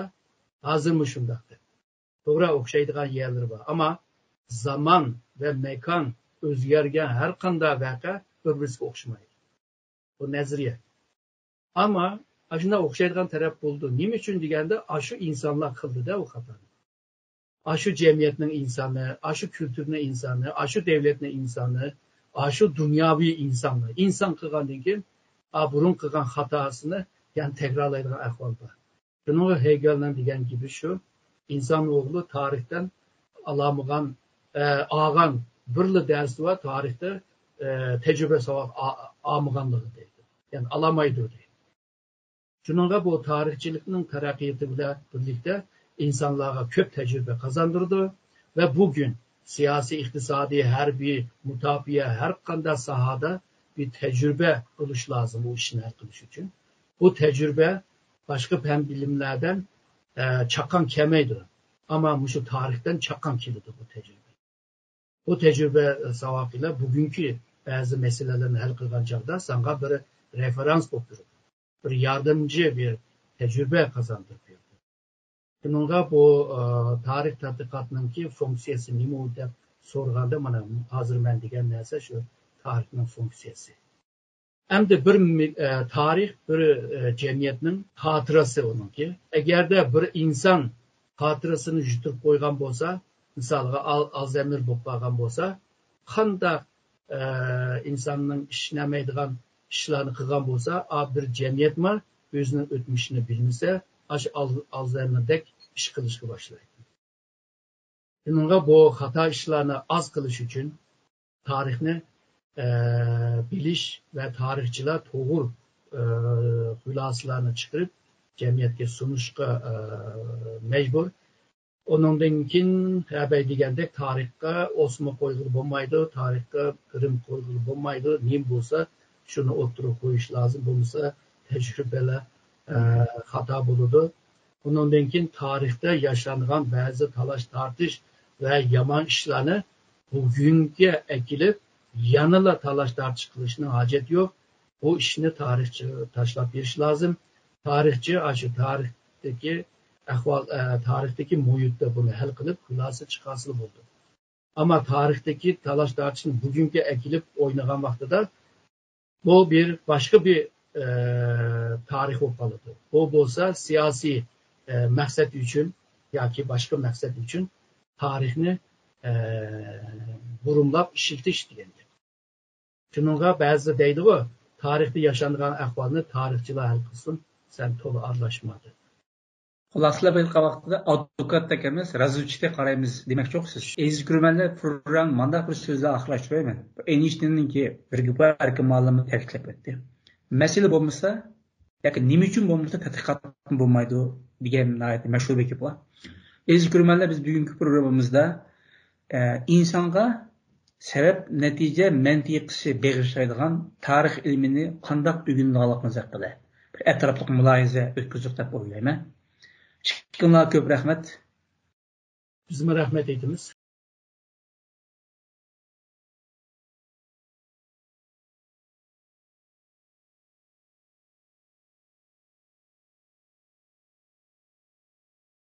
ھازىرمۇ شۇنداق دەپ. توغرا، ئوخشايدىغان يەرلىرى بار. ئەمما زامان ۋە ماكان ئۆزگەرگەن ھەر قانداق ۋەقە بىر-بىرسىگە ئوخشىمايدۇ. بۇ نەزەرىيە. ئەمما ئاشۇنداق ئوخشايدىغان تەرەپ بولىدۇ. نېمە ئۈچۈن دېگەندە، ئاشۇ ئىنسانلار قىلدى-دە ئۇ خاتانى. ئاشۇ جەمئىيەتنىڭ ئىنسانى، ئاشۇ كۈلتۈرنىڭ ئىنسانى، ئاشۇ دەۋلەتنىڭ ئىنسانى، ئاشۇ دۇنياۋى ئىنسانلار. ئىنسان قىلغاندىن كېيىن، ئا، بۇرۇن قىلغان خاتاسىنى يەنە تەكرارلايدىغان ئەھۋال بار. شۇنىڭغا ھېگېلنىڭ دېگەن گېپى شۇ، ئىنسان ئوغلى تارىختىن ئالامىغان، ئە، ئالغان بىرلا دەرسى بار، تارىختا، ئە، تەجرىبە ساۋاق ئا-، ئالمىغانلىقى دەيدۇ. يەنى ئالامايدۇ دەيدۇ. شۇنىڭغا بۇ تارىخچىلىكنىڭ تەرەققىياتى بىلەن بىرلىكتە ئىنسانلارغا كۆپ تەجرىبە قازاندۇرىدۇ ۋە بۈگۈن سىياسىي، ئىقتىسادىي، ھەربىي، مۇداپىئە، ھەر قانداق ساھەدە بىر تەجرىبە بولۇش لازىم بۇ ئىشنى ھەل قىلىش ئۈچۈن. بۇ تەجرىبە باشقا پەن بىلىملەردىن، ئە، چاققان كەلمەيدۇ. ئەمما مۇشۇ تارىختىن چاققان كېلىدۇ بۇ تەجرىبە. بۇ تەجرىبە ساۋاقى بىلەن بۈگۈنكى بەزى مەسىلىلەرنى ھەل قىلغان چاغدا ساڭا بىر رېفېرانس بولۇپ تۇرىدۇ. بىر ياردەمچى، بىر تەجرىبە قازاندۇرۇپ بېرىدۇ. شۇنىڭغا بۇ، ئا، تارىخ تەتقىقاتنىڭكى فۇنكسىيەسى نېمە دەپ سورىغاندا، مانا ھازىر مەن دېگەن نەرسە شۇ تارىخنىڭ فۇنكسىيەسى. ئەمدى بىر مىل-، ئە، تارىخ بىر، ئە، جەمئىيەتنىڭ خاتىرىسى ئۇنىڭكى. ئەگەردە بىر ئىنسان خاتىرىسىنى يىتىرىپ قويغان بولسا، مىسالغا ئال-، ئالزايمېر بولۇپ قالغان بولسا، قانداق، ئە، ئىنساننىڭ ئىشلەمەيدىغان ئىشلارنى قىلغان بولسا، ئا، بىر جەمئىيەتمۇ ئۆزىنىڭ ئۆتمۈشىنى بىلمىسە، ئاشۇ ئال-، ئالزايمېردەك ئىش قىلىشقا باشلايدۇ. شۇنىڭغا بۇ خاتا ئىشلارنى ئاز قىلىش ئۈچۈن تارىخنى، ئە، بىلىش ۋە تارىخچىلار توغرا، ئە، خۇلاسىلارنى چىقىرىپ، جەمئىيەتكە سۇنۇشقا، ئە، مەجبۇر. ئۇنىڭدىن كېيىن ھەبەي دېگەندەك تارىخقا ئوسما قويغىلى بولمايدۇ، تارىخقا گىرىم قويغىلى بولمايدۇ. نېمە بولسا، شۇنى ئوتتۇرىغا قويۇش لازىم، بولمىسا تەجرىبىلەر، ئە، خاتا بولىدۇ. ئۇنىڭدىن كېيىن تارىختا ياشانغان بەزى تالاش-تارتىش ۋە يامان ئىشلارنى بۈگۈنگە ئەكېلىپ، يەنىلا تالاش-تارتىش قىلىشنىڭ ھاجەت يوق. بۇ ئىشنى تارىخچىغا تاشلاپ بېرىش لازىم. تارىخچى ئاشۇ تارىختىكى ئەھۋال، ئە، تارىختىكى مۇھىتتا بۇنى ھەل قىلىپ، خۇلاسە چىقارسىلا بولىدۇ. ئەمما تارىختىكى تالاش-تارتىشنى بۈگۈنگە ئەكېلىپ ئوينىغان ۋاقتىدا، بۇ بىر باشقا بىر، ئە، تارىخ بولۇپ قالىدۇ. بۇ بولسا سىياسىي، ئە، مەقسەت ئۈچۈن ياكى باشقا مەقسەت ئۈچۈن تارىخنى، ئە، بۇرۇملاپ ئىشلىتىش دېگەن گەپ. شۇنىڭغا بەزىلەر دەيدىغۇ، تارىختا ياشانغان ئەھۋالنى تارىخچىلار ھەل قىلسۇن، سەن تولا ئارىلاشما دەپ. خۇلاسىلەپ ئېيتقان ۋاقتىدا ئادۋوكاتتەك ئەمەس، رازۋېدچىكتەك قارايمىز دېمەكچى ئوخشاش. ئەزىز كۆرۈرمەنلەر، پروگراممىنى مانداق بىر سۆز بىلەن ئاخىرلاشتۇرايمەن. ئېينشتىيننىڭكى بىر گېپى ئەركىن مۇئەللىممۇ تەكىتلەپ ئۆتتى. مەسىلە بولمىسا، ياكى نېمە ئۈچۈن بولمىسا تەتقىقات بولمايدۇ دېگەن ناھايىتى مەشھۇر بىر گەپ بار. ئەزىز كۆرۈرمەنلەر، بىز بۈگۈنكى پروگراممىمىزدا، ئە، ئىنسانغا سەۋەب نەتىجە مەنتىقىسى بېغىشلايدىغان تارىخ ئىلمىنى قانداق ئۆگىنىدىغانلىقىمىز ھەققىدە بىر ئەتراپلىق مۇلاھىزە ئۆتكۈزدۇق دەپ ئويلايمەن. ئىككىڭلارغا كۆپ رەھمەت. بىزمۇ رەھمەت ئېيتىمىز.